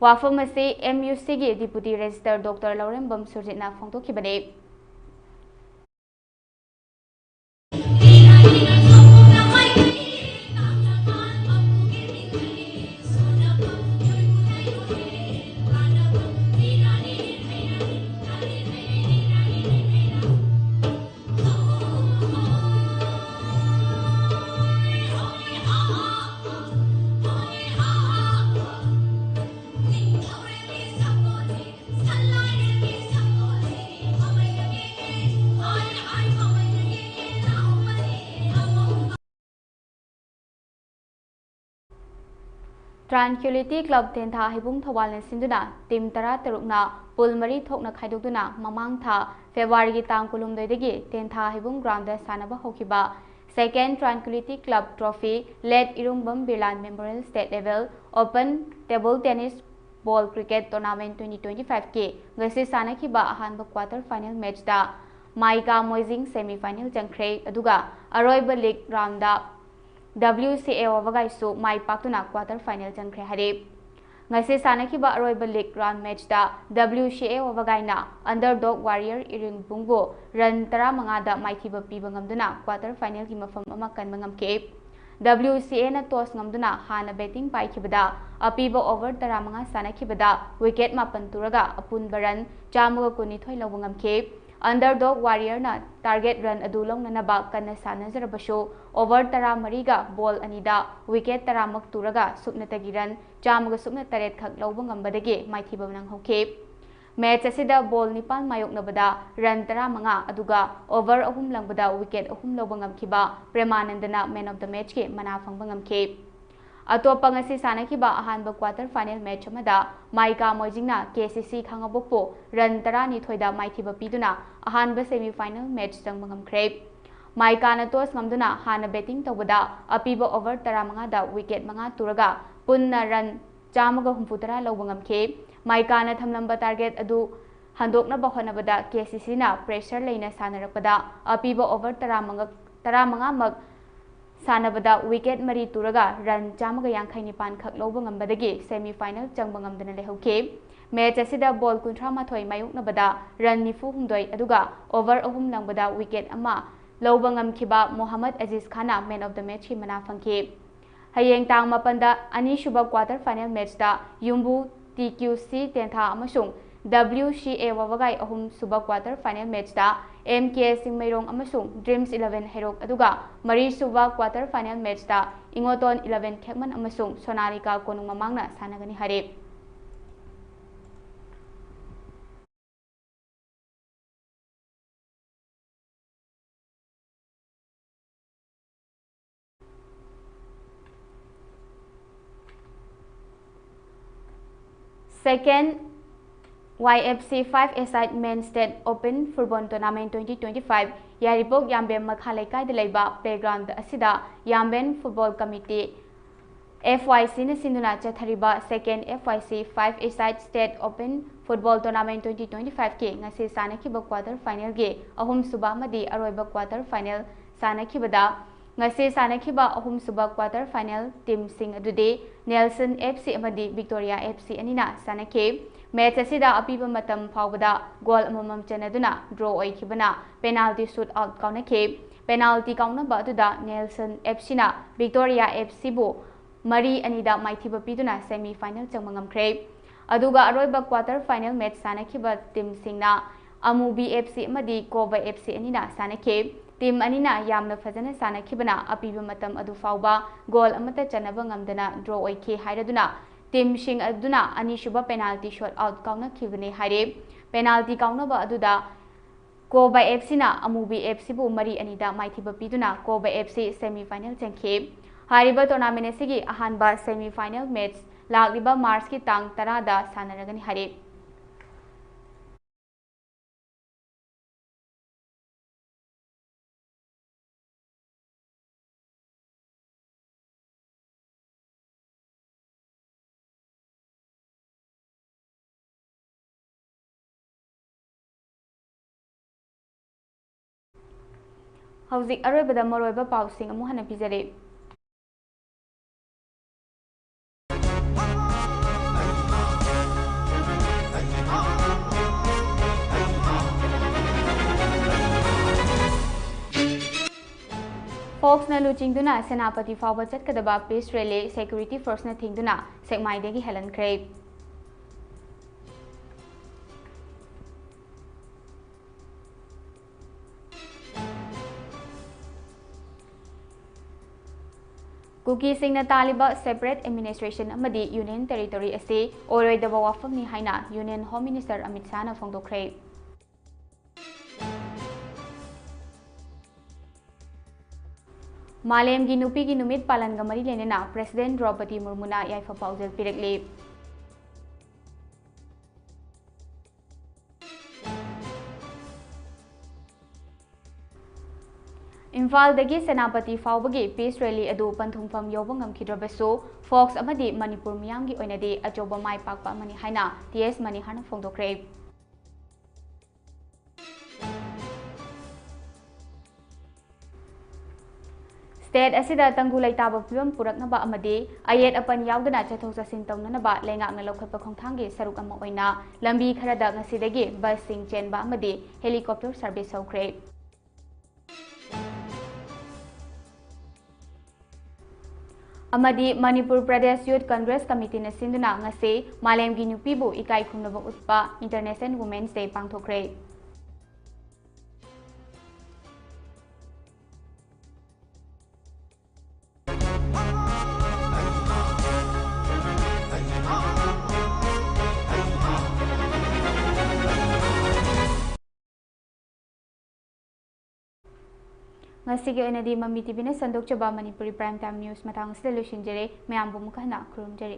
ꯋꯥꯐꯝ ꯑꯁꯤ MUCꯒꯤ Deputy Registrar Doctor ꯂꯧꯔꯦꯝꯕꯝ ꯁꯨꯔꯖꯤꯠꯅ ꯐꯣꯡꯗꯣꯛꯈꯤꯕꯅꯤ꯫ Tranquility Club ꯇꯦꯟꯊꯥ ꯍꯩꯕꯨꯡ ꯊꯧꯕꯥꯜꯅ ꯁꯤꯟꯗꯨꯅ team ꯇꯔꯥꯇꯔꯨꯛꯅ pool ꯃꯔꯤ ꯊꯣꯛꯅ ꯈꯥꯏꯗꯣꯛꯇꯨꯅ ꯃꯃꯥꯡ ꯊꯥ Februaryꯒꯤ ꯇꯥꯡ ꯀꯨꯟꯍꯨꯝꯗꯣꯏꯗꯒꯤ ꯇꯦꯟꯊꯥ ꯍꯩꯕꯨꯡ groundꯗ ꯁꯥꯟꯅꯕ ꯍꯧꯈꯤꯕ Second Tranquility Club Trophy Late ꯏꯔꯨꯡꯕꯝ ꯕꯤꯔꯂꯥꯟ Memorial State Level Open Table Tennis Ball Cricket Tournament twenty twenty fiveꯀꯤ ꯉꯁꯤ ꯁꯥꯟꯅꯈꯤꯕ ꯑꯍꯥꯟꯕ quarter final matchꯇ ꯃꯥꯏꯀꯥ ꯃꯣꯏꯖꯤꯡ semi final ꯆꯪꯈ꯭ꯔꯦ꯫ ꯑꯗꯨꯒ ꯑꯔꯣꯏꯕ league roundꯗ WCA ꯋꯥꯕꯒꯥꯏꯁꯨ ꯃꯥꯏ ꯄꯥꯛꯇꯨꯅ quarter final ꯆꯪꯈ꯭ꯔꯦ ꯍꯥꯏꯔꯤ꯫ ꯉꯁꯤ ꯁꯥꯟꯅꯈꯤꯕ ꯑꯔꯣꯏꯕ league round matchꯇ WCA ꯋꯥꯕꯒꯥꯏꯅ underdog Warrior ꯏꯔꯤꯡꯕꯨꯡꯕꯨ run ꯇꯔꯥꯃꯉꯥꯗ ꯃꯥꯏꯊꯤꯕ ꯄꯤꯕ ꯉꯝꯗꯨꯅ quarter finalꯒꯤ ꯃꯐꯝ ꯑꯃ ꯀꯟꯕ ꯉꯝꯈꯤ꯫ WCAꯅ toss ꯉꯝꯗꯨꯅ ꯍꯥꯟꯅ batting ꯄꯥꯏꯈꯤꯕꯗ ꯑꯄꯤꯕ over ꯇꯔꯥꯃꯉꯥ ꯁꯥꯟꯅꯈꯤꯕꯗ wicket ꯃꯥꯄꯟ ꯇꯨꯔꯒ ꯑꯄꯨꯟꯕ run ꯆꯥꯝꯃꯒ ꯀꯨꯟꯅꯤꯊꯣꯏ ꯂꯧꯕ ꯉꯝꯈꯤ꯫ Underdog Warriorꯅ target run ꯑꯗꯨ ꯂꯧꯅꯅꯕ ꯀꯟꯅ ꯁꯥꯟꯅꯖꯔꯕꯁꯨ over ꯇꯔꯥꯃꯔꯤꯒ ball ꯑꯅꯤꯗ wicket ꯇꯔꯥꯃꯛ ꯇꯨꯔꯒ ꯁꯨꯞꯅꯇꯒꯤ run ꯆꯥꯝꯃꯒ ꯁꯨꯞꯅ ꯇꯔꯦꯠ ꯈꯛ ꯂꯧꯕ ꯉꯝꯕꯗꯒꯤ ꯃꯥꯏꯊꯤꯕ ꯅꯪꯍꯧꯈꯤ꯫ ꯃꯦꯆ ꯑꯁꯤꯗ ꯕꯣꯜ ꯅꯤꯄꯥꯟ ꯃꯥꯌꯣꯛꯅꯕꯗ ꯔꯟ ꯇꯔꯥꯃꯉꯥ, ꯑꯗꯨꯒ ꯑꯣꯚꯔ ꯑꯍꯨꯝ ꯂꯪꯕꯗ ꯋꯤꯀꯦꯠ ꯑꯍꯨꯝ ꯂꯧꯕ ꯉꯝꯈꯤꯕ ꯄ꯭ꯔꯦꯃꯥꯅꯟꯗꯅ Man of the Matchꯀꯤ ꯃꯅꯥ ꯐꯪꯕ ꯉꯝꯈꯤ꯫ ꯑꯇꯣꯞꯄ ꯉꯁꯤ ꯁꯥꯟꯅꯈꯤꯕ ꯑꯍꯥꯟꯕ quarter final match ꯑꯃꯗ ꯃꯥꯏꯀꯥ ꯃꯣꯏꯖꯤꯡꯅ KCC ꯈꯥꯉꯕꯣꯛꯄꯨ ꯔꯟ ꯇꯔꯥꯅꯤꯊꯣꯏꯗ ꯃꯥꯏꯊꯤꯕ ꯄꯤꯗꯨꯅ ꯑꯍꯥꯟꯕ semi final match ꯆꯪꯕ ꯉꯝꯈ꯭ꯔꯦ꯫ ꯃꯥꯏꯀꯥꯅ toss ꯉꯝꯗꯨꯅ ꯍꯥꯟꯅ batting ꯇꯧꯕꯗ ꯑꯄꯤꯕ over ꯇꯔꯥꯃꯉꯥꯗ ꯋꯤꯀꯦꯠ ꯃꯉꯥ ꯇꯨꯔꯒ ꯄꯨꯟꯅ ꯔꯟ ꯆꯥꯝꯃꯒ ꯍꯨꯝꯐꯨꯇꯔꯥ ꯂꯧꯕ ꯉꯝꯈꯤ꯫ ꯃꯥꯏꯀꯥꯅ ꯊꯝꯂꯝꯕ target ꯑꯗꯨ ꯍꯟꯗꯣꯛꯅꯕ ꯍꯣꯠꯅꯕꯗ KCCꯅ pressure ꯂꯩꯅ ꯁꯥꯟꯅꯔꯛꯄꯗ ꯑꯄꯤꯕ over ꯇꯔꯥꯃꯉꯥ, ꯇꯔꯥꯃꯉꯥꯃꯛ ꯁꯥꯟꯅꯕꯗ ꯋꯤꯀꯦꯠ ꯃꯔꯤ ꯇꯨꯔꯒ ꯔꯟ ꯆꯥꯝꯃꯒ ꯌꯥꯡꯈꯩ ꯅꯤꯄꯥꯟ ꯈꯛ ꯂꯧꯕ ꯉꯝꯕꯗꯒꯤ semi final ꯆꯪꯕ ꯉꯝꯗꯅ ꯂꯩꯍꯧꯈꯤ꯫ ꯃꯦꯆ ꯑꯁꯤꯗ ꯕꯣꯜ ꯀꯨꯟꯊ꯭ꯔꯥ ꯃꯥꯊꯣꯏ ꯃꯥꯌꯣꯛꯅꯕꯗ ꯔꯟ ꯅꯤꯐꯨ ꯍꯨꯝꯗꯣꯏ, ꯑꯗꯨꯒ over ꯑꯍꯨꯝ ꯂꯪꯕꯗ ꯋꯤꯀꯦꯠ ꯑꯃ ꯂꯧꯕ ꯉꯝꯈꯤꯕ ꯃꯣꯍꯝꯃꯗ ꯑꯖꯤꯖ ꯈꯥꯟꯅ Man of the Matchꯀꯤ ꯃꯅꯥ ꯐꯪꯈꯤ꯫ ꯍꯌꯦꯡ ꯇꯥꯡ ꯃꯥꯄꯟꯗ ꯑꯅꯤꯁꯨꯕ quarter final matchꯇ ꯌꯨꯝꯕꯨ TQC ꯇꯦꯟꯊꯥ ꯑꯃꯁꯨꯡ WCA ꯋꯥꯕꯒꯥꯏ, ꯑꯍꯨꯝꯁꯨꯕ quarter final matchꯇ MK ꯆꯤꯡꯃꯩꯔꯣꯡ ꯑꯃꯁꯨꯡ Dreams eleven ꯍꯩꯔꯣꯛ, ꯑꯗꯨꯒ ꯃꯔꯤꯁꯨꯕ quarter final matchꯇ ꯏꯉꯣꯇꯣꯟ eleven ꯈꯦꯛꯃꯟ ꯑꯃꯁꯨꯡ ꯁꯣꯅꯥꯂꯤꯀꯥ ꯀꯣꯅꯨꯡ ꯃꯃꯥꯡꯅ ꯁꯥꯟꯅꯒꯅꯤ ꯍꯥꯏꯔꯤ꯫ Second YFC five-a-side Men State Open Football Tournament twenty twenty-five ꯌꯥꯏꯔꯤꯄꯣꯛ ꯌꯥꯝꯕꯦꯝ ꯃꯈꯥ ꯂꯩꯀꯥꯏꯗ ꯂꯩꯕ playground ꯑꯁꯤꯗ ꯌꯥꯝꯕꯦꯝ Football Committee, FYCꯅ ꯁꯤꯟꯗꯨꯅ ꯆꯠꯊꯔꯤꯕ Second FYC five-a-side State Open Football Tournament twenty twenty-fiveꯀꯤ ꯉꯁꯤ ꯁꯥꯟꯅꯈꯤꯕ quarter finalꯒꯤ ꯑꯍꯨꯝꯁꯨꯕ ꯑꯃꯗꯤ ꯑꯔꯣꯏꯕ quarter final ꯁꯥꯟꯅꯈꯤꯕꯗ, ꯉꯁꯤ ꯁꯥꯟꯅꯈꯤꯕ ꯑꯍꯨꯝꯁꯨꯕ quarter final teamꯁꯤꯡ ꯑꯗꯨꯗꯤ Nelson FC ꯑꯃꯗꯤ Victoria FC ꯑꯅꯤꯅ ꯁꯥꯟꯅꯈꯤ꯫ Match ꯑꯁꯤꯗ ꯑꯄꯤꯕ ꯃꯇꯝ ꯐꯥꯎꯕꯗ goal ꯑꯃꯃꯝ ꯆꯟꯅꯗꯨꯅ draw ꯑꯣꯏꯈꯤꯕꯅ penalty shoot out ꯀꯥꯎꯅꯈꯤ꯫ Penalty ꯀꯥꯎꯅꯕ ꯑꯗꯨꯗ Nelson FCꯅ Victoria FCꯕꯨ ꯃꯔꯤ ꯑꯅꯤꯗ ꯃꯥꯏꯊꯤꯕ ꯄꯤꯗꯨꯅ semi final ꯆꯪꯕ ꯉꯝꯈ꯭ꯔꯦ꯫ ꯑꯗꯨꯒ ꯑꯔꯣꯏꯕ quarter final match ꯁꯥꯟꯅꯈꯤꯕ teamꯁꯤꯡꯅ ꯑꯃꯨꯕꯤ FC ꯑꯃꯗꯤ ꯀꯣꯕ FC ꯑꯅꯤꯅ ꯁꯥꯟꯅꯈꯤ꯫ Team ꯑꯅꯤꯅ ꯌꯥꯝꯅ ꯐꯖꯅ ꯁꯥꯟꯅꯈꯤꯕꯅ ꯑꯄꯤꯕ ꯃꯇꯝ ꯑꯗꯨ ꯐꯥꯎꯕ goal ꯑꯃꯠꯇ ꯆꯟꯅꯕ ꯉꯝꯗꯅ draw ꯑꯣꯏꯈꯤ ꯍꯥꯏꯔꯗꯨꯅ ꯇꯤꯝꯁꯤꯡ ꯑꯗꯨꯅ ꯑꯅꯤꯁꯨꯕ ꯄꯦꯅꯥꯜꯇꯤ ꯁꯣꯠ ꯑꯥꯎꯠ ꯀꯥꯎꯅꯈꯤꯕꯅꯤ ꯍꯥꯏꯔꯤ꯫ ꯄꯦꯅꯥꯜꯇꯤ ꯀꯥꯎꯅꯕ ꯑꯗꯨꯗ ꯀꯣꯕꯥ ꯑꯦꯐ ꯁꯤꯅ ꯑꯃꯨꯕꯤ ꯑꯦꯐ ꯁꯤꯕꯨ ꯃꯔꯤ ꯑꯅꯤꯗ ꯃꯥꯏꯊꯤꯕ ꯄꯤꯗꯨꯅ ꯀꯣꯕꯥ ꯑꯦꯐ ꯁꯤ ꯁꯦꯃꯤ ꯐꯥꯏꯅꯦꯜ ꯆꯪꯈꯤ꯫ ꯍꯥꯏꯔꯤꯕ ꯇꯣꯔꯅꯥꯃꯦꯟ ꯑꯁꯤꯒꯤ ꯑꯍꯥꯟꯕ ꯁꯦꯃꯤ ꯐꯥꯏꯅꯦꯜ ꯃꯦꯠꯆ ꯂꯥꯛꯂꯤꯕ ꯃꯥꯔꯆꯀꯤ ꯇꯥꯡ ꯇꯔꯥꯗ ꯁꯥꯟꯅꯔꯒꯅꯤ ꯍꯥꯏꯔꯤ꯫ ꯍꯧꯖꯤꯛ ꯑꯔꯣꯏꯕꯗ ꯃꯔꯨꯑꯣꯏꯕ ꯄꯥꯎꯁꯤꯡ ꯑꯃꯨꯛ ꯍꯟꯅ ꯄꯤꯖꯔꯤ꯫ ꯐꯣꯛꯁꯅ ꯂꯨꯆꯤꯡꯗꯨꯅ ꯁꯦꯅꯥꯄꯇꯤ ꯐꯥꯎꯕ ꯆꯠꯀꯗꯕ ꯄꯤꯁ ꯔꯦꯂꯤ ꯁꯦꯀ꯭ꯌꯨꯔꯤꯇꯤ ꯐꯣꯔꯁꯅ ꯊꯤꯡꯗꯨꯅ ꯁꯦꯛꯃꯥꯏꯗꯒꯤ ꯍꯦꯜꯍꯟꯈ꯭ꯔꯦ꯫ ꯀꯨꯀꯤꯁꯤꯡꯅ ꯇꯥꯜꯂꯤꯕ separate administration ꯑꯃꯗꯤ union territory ꯑꯁꯤ ꯑꯣꯏꯔꯣꯏꯗꯕ ꯋꯥꯐꯝꯅꯤ ꯍꯥꯏꯅ Union Home Minister ꯑꯃꯤꯠ ꯁꯥꯍꯅ ꯐꯣꯡꯗꯣꯛꯈ꯭ꯔꯦ꯫ ꯃꯥꯂꯦꯝꯒꯤ ꯅꯨꯄꯤꯒꯤ ꯅꯨꯃꯤꯠ ꯄꯥꯂꯟꯒ ꯃꯔꯤ ꯂꯩꯅꯅ President ꯗ꯭ꯔꯧꯄꯗꯤ ꯃꯨꯔꯃꯨꯅ ꯌꯥꯏꯐ ꯄꯥꯎꯖꯦꯜ ꯄꯤꯔꯛꯂꯤ꯫ ꯏꯝꯐꯥꯜꯗꯒꯤ ꯁꯦꯅꯥꯄꯇꯤ ꯐꯥꯎꯕꯒꯤ ꯄꯤꯁ ꯔꯦꯂꯤ ꯑꯗꯨ ꯄꯟꯊꯨꯡꯐꯝ ꯌꯧꯕ ꯉꯝꯈꯤꯗ꯭ꯔꯕꯁꯨ, ꯐꯣꯛꯁ ꯑꯃꯗꯤ ꯃꯅꯤꯄꯨꯔ ꯃꯤꯌꯥꯝꯒꯤ ꯑꯣꯏꯅꯗꯤ ꯑꯆꯧꯕ ꯃꯥꯏ ꯄꯥꯛꯄ ꯑꯃꯅꯤ ꯍꯥꯏꯅ ꯇꯤ ꯑꯦꯁ ꯃꯅꯤꯍꯔꯅ ꯐꯣꯡꯗꯣꯛꯈ꯭ꯔꯦ꯫ ꯁ꯭ꯇꯦꯠ ꯑꯁꯤꯗ ꯇꯪꯗꯨ ꯂꯩꯇꯥꯕ ꯐꯤꯕꯝ ꯄꯨꯔꯛꯅꯕ ꯑꯃꯗꯤ ꯑꯌꯦꯠ ꯑꯄꯟ ꯌꯥꯎꯗꯅ ꯆꯠꯊꯣꯛ ꯆꯠꯁꯤꯟ ꯇꯧꯅꯅꯕ ꯂꯩꯉꯥꯛꯅ ꯂꯧꯈꯠꯄ ꯈꯣꯡꯊꯥꯡꯒꯤ ꯁꯔꯨꯛ ꯑꯃ ꯑꯣꯏꯅ ꯂꯝꯕꯤ ꯈꯔꯗ ꯉꯁꯤꯗꯒꯤ ꯕꯁꯁꯤꯡ ꯆꯦꯟꯕ ꯑꯃꯗꯤ helicopter service ꯍꯧꯈ꯭ꯔꯦ꯫ ꯑꯃꯗꯤ ꯃꯅꯤꯄꯨꯔ ꯄ꯭ꯔꯗꯦꯁ ꯌꯨꯊ ꯀꯪꯒ꯭ꯔꯦꯁ ꯀꯃꯤꯇꯤꯅ ꯁꯤꯟꯗꯨꯅ ꯉꯁꯤ ꯃꯥꯂꯦꯝꯒꯤ ꯅꯨꯄꯤꯕꯨ ꯏꯀꯥꯏ ꯈꯨꯝꯅꯕ ꯎꯠꯄ International Women's Day ꯄꯥꯡꯊꯣꯛꯈ꯭ꯔꯦ꯫ ꯉꯁꯤꯒꯤ ꯑꯣꯏꯅꯗꯤ ꯃꯃꯤ ꯇꯤꯚꯤꯅ ꯁꯟꯗꯣꯛꯆꯕ ꯃꯅꯤꯄꯨꯔꯤ Prime Time News ꯃꯇꯥꯡ ꯑꯁꯤꯗ ꯂꯣꯏꯁꯤꯟꯖꯔꯦ꯫ ꯃꯌꯥꯝꯕꯨ ꯑꯃꯨꯛ ꯍꯟꯅ ꯈꯨꯔꯨꯝꯖꯔꯤ꯫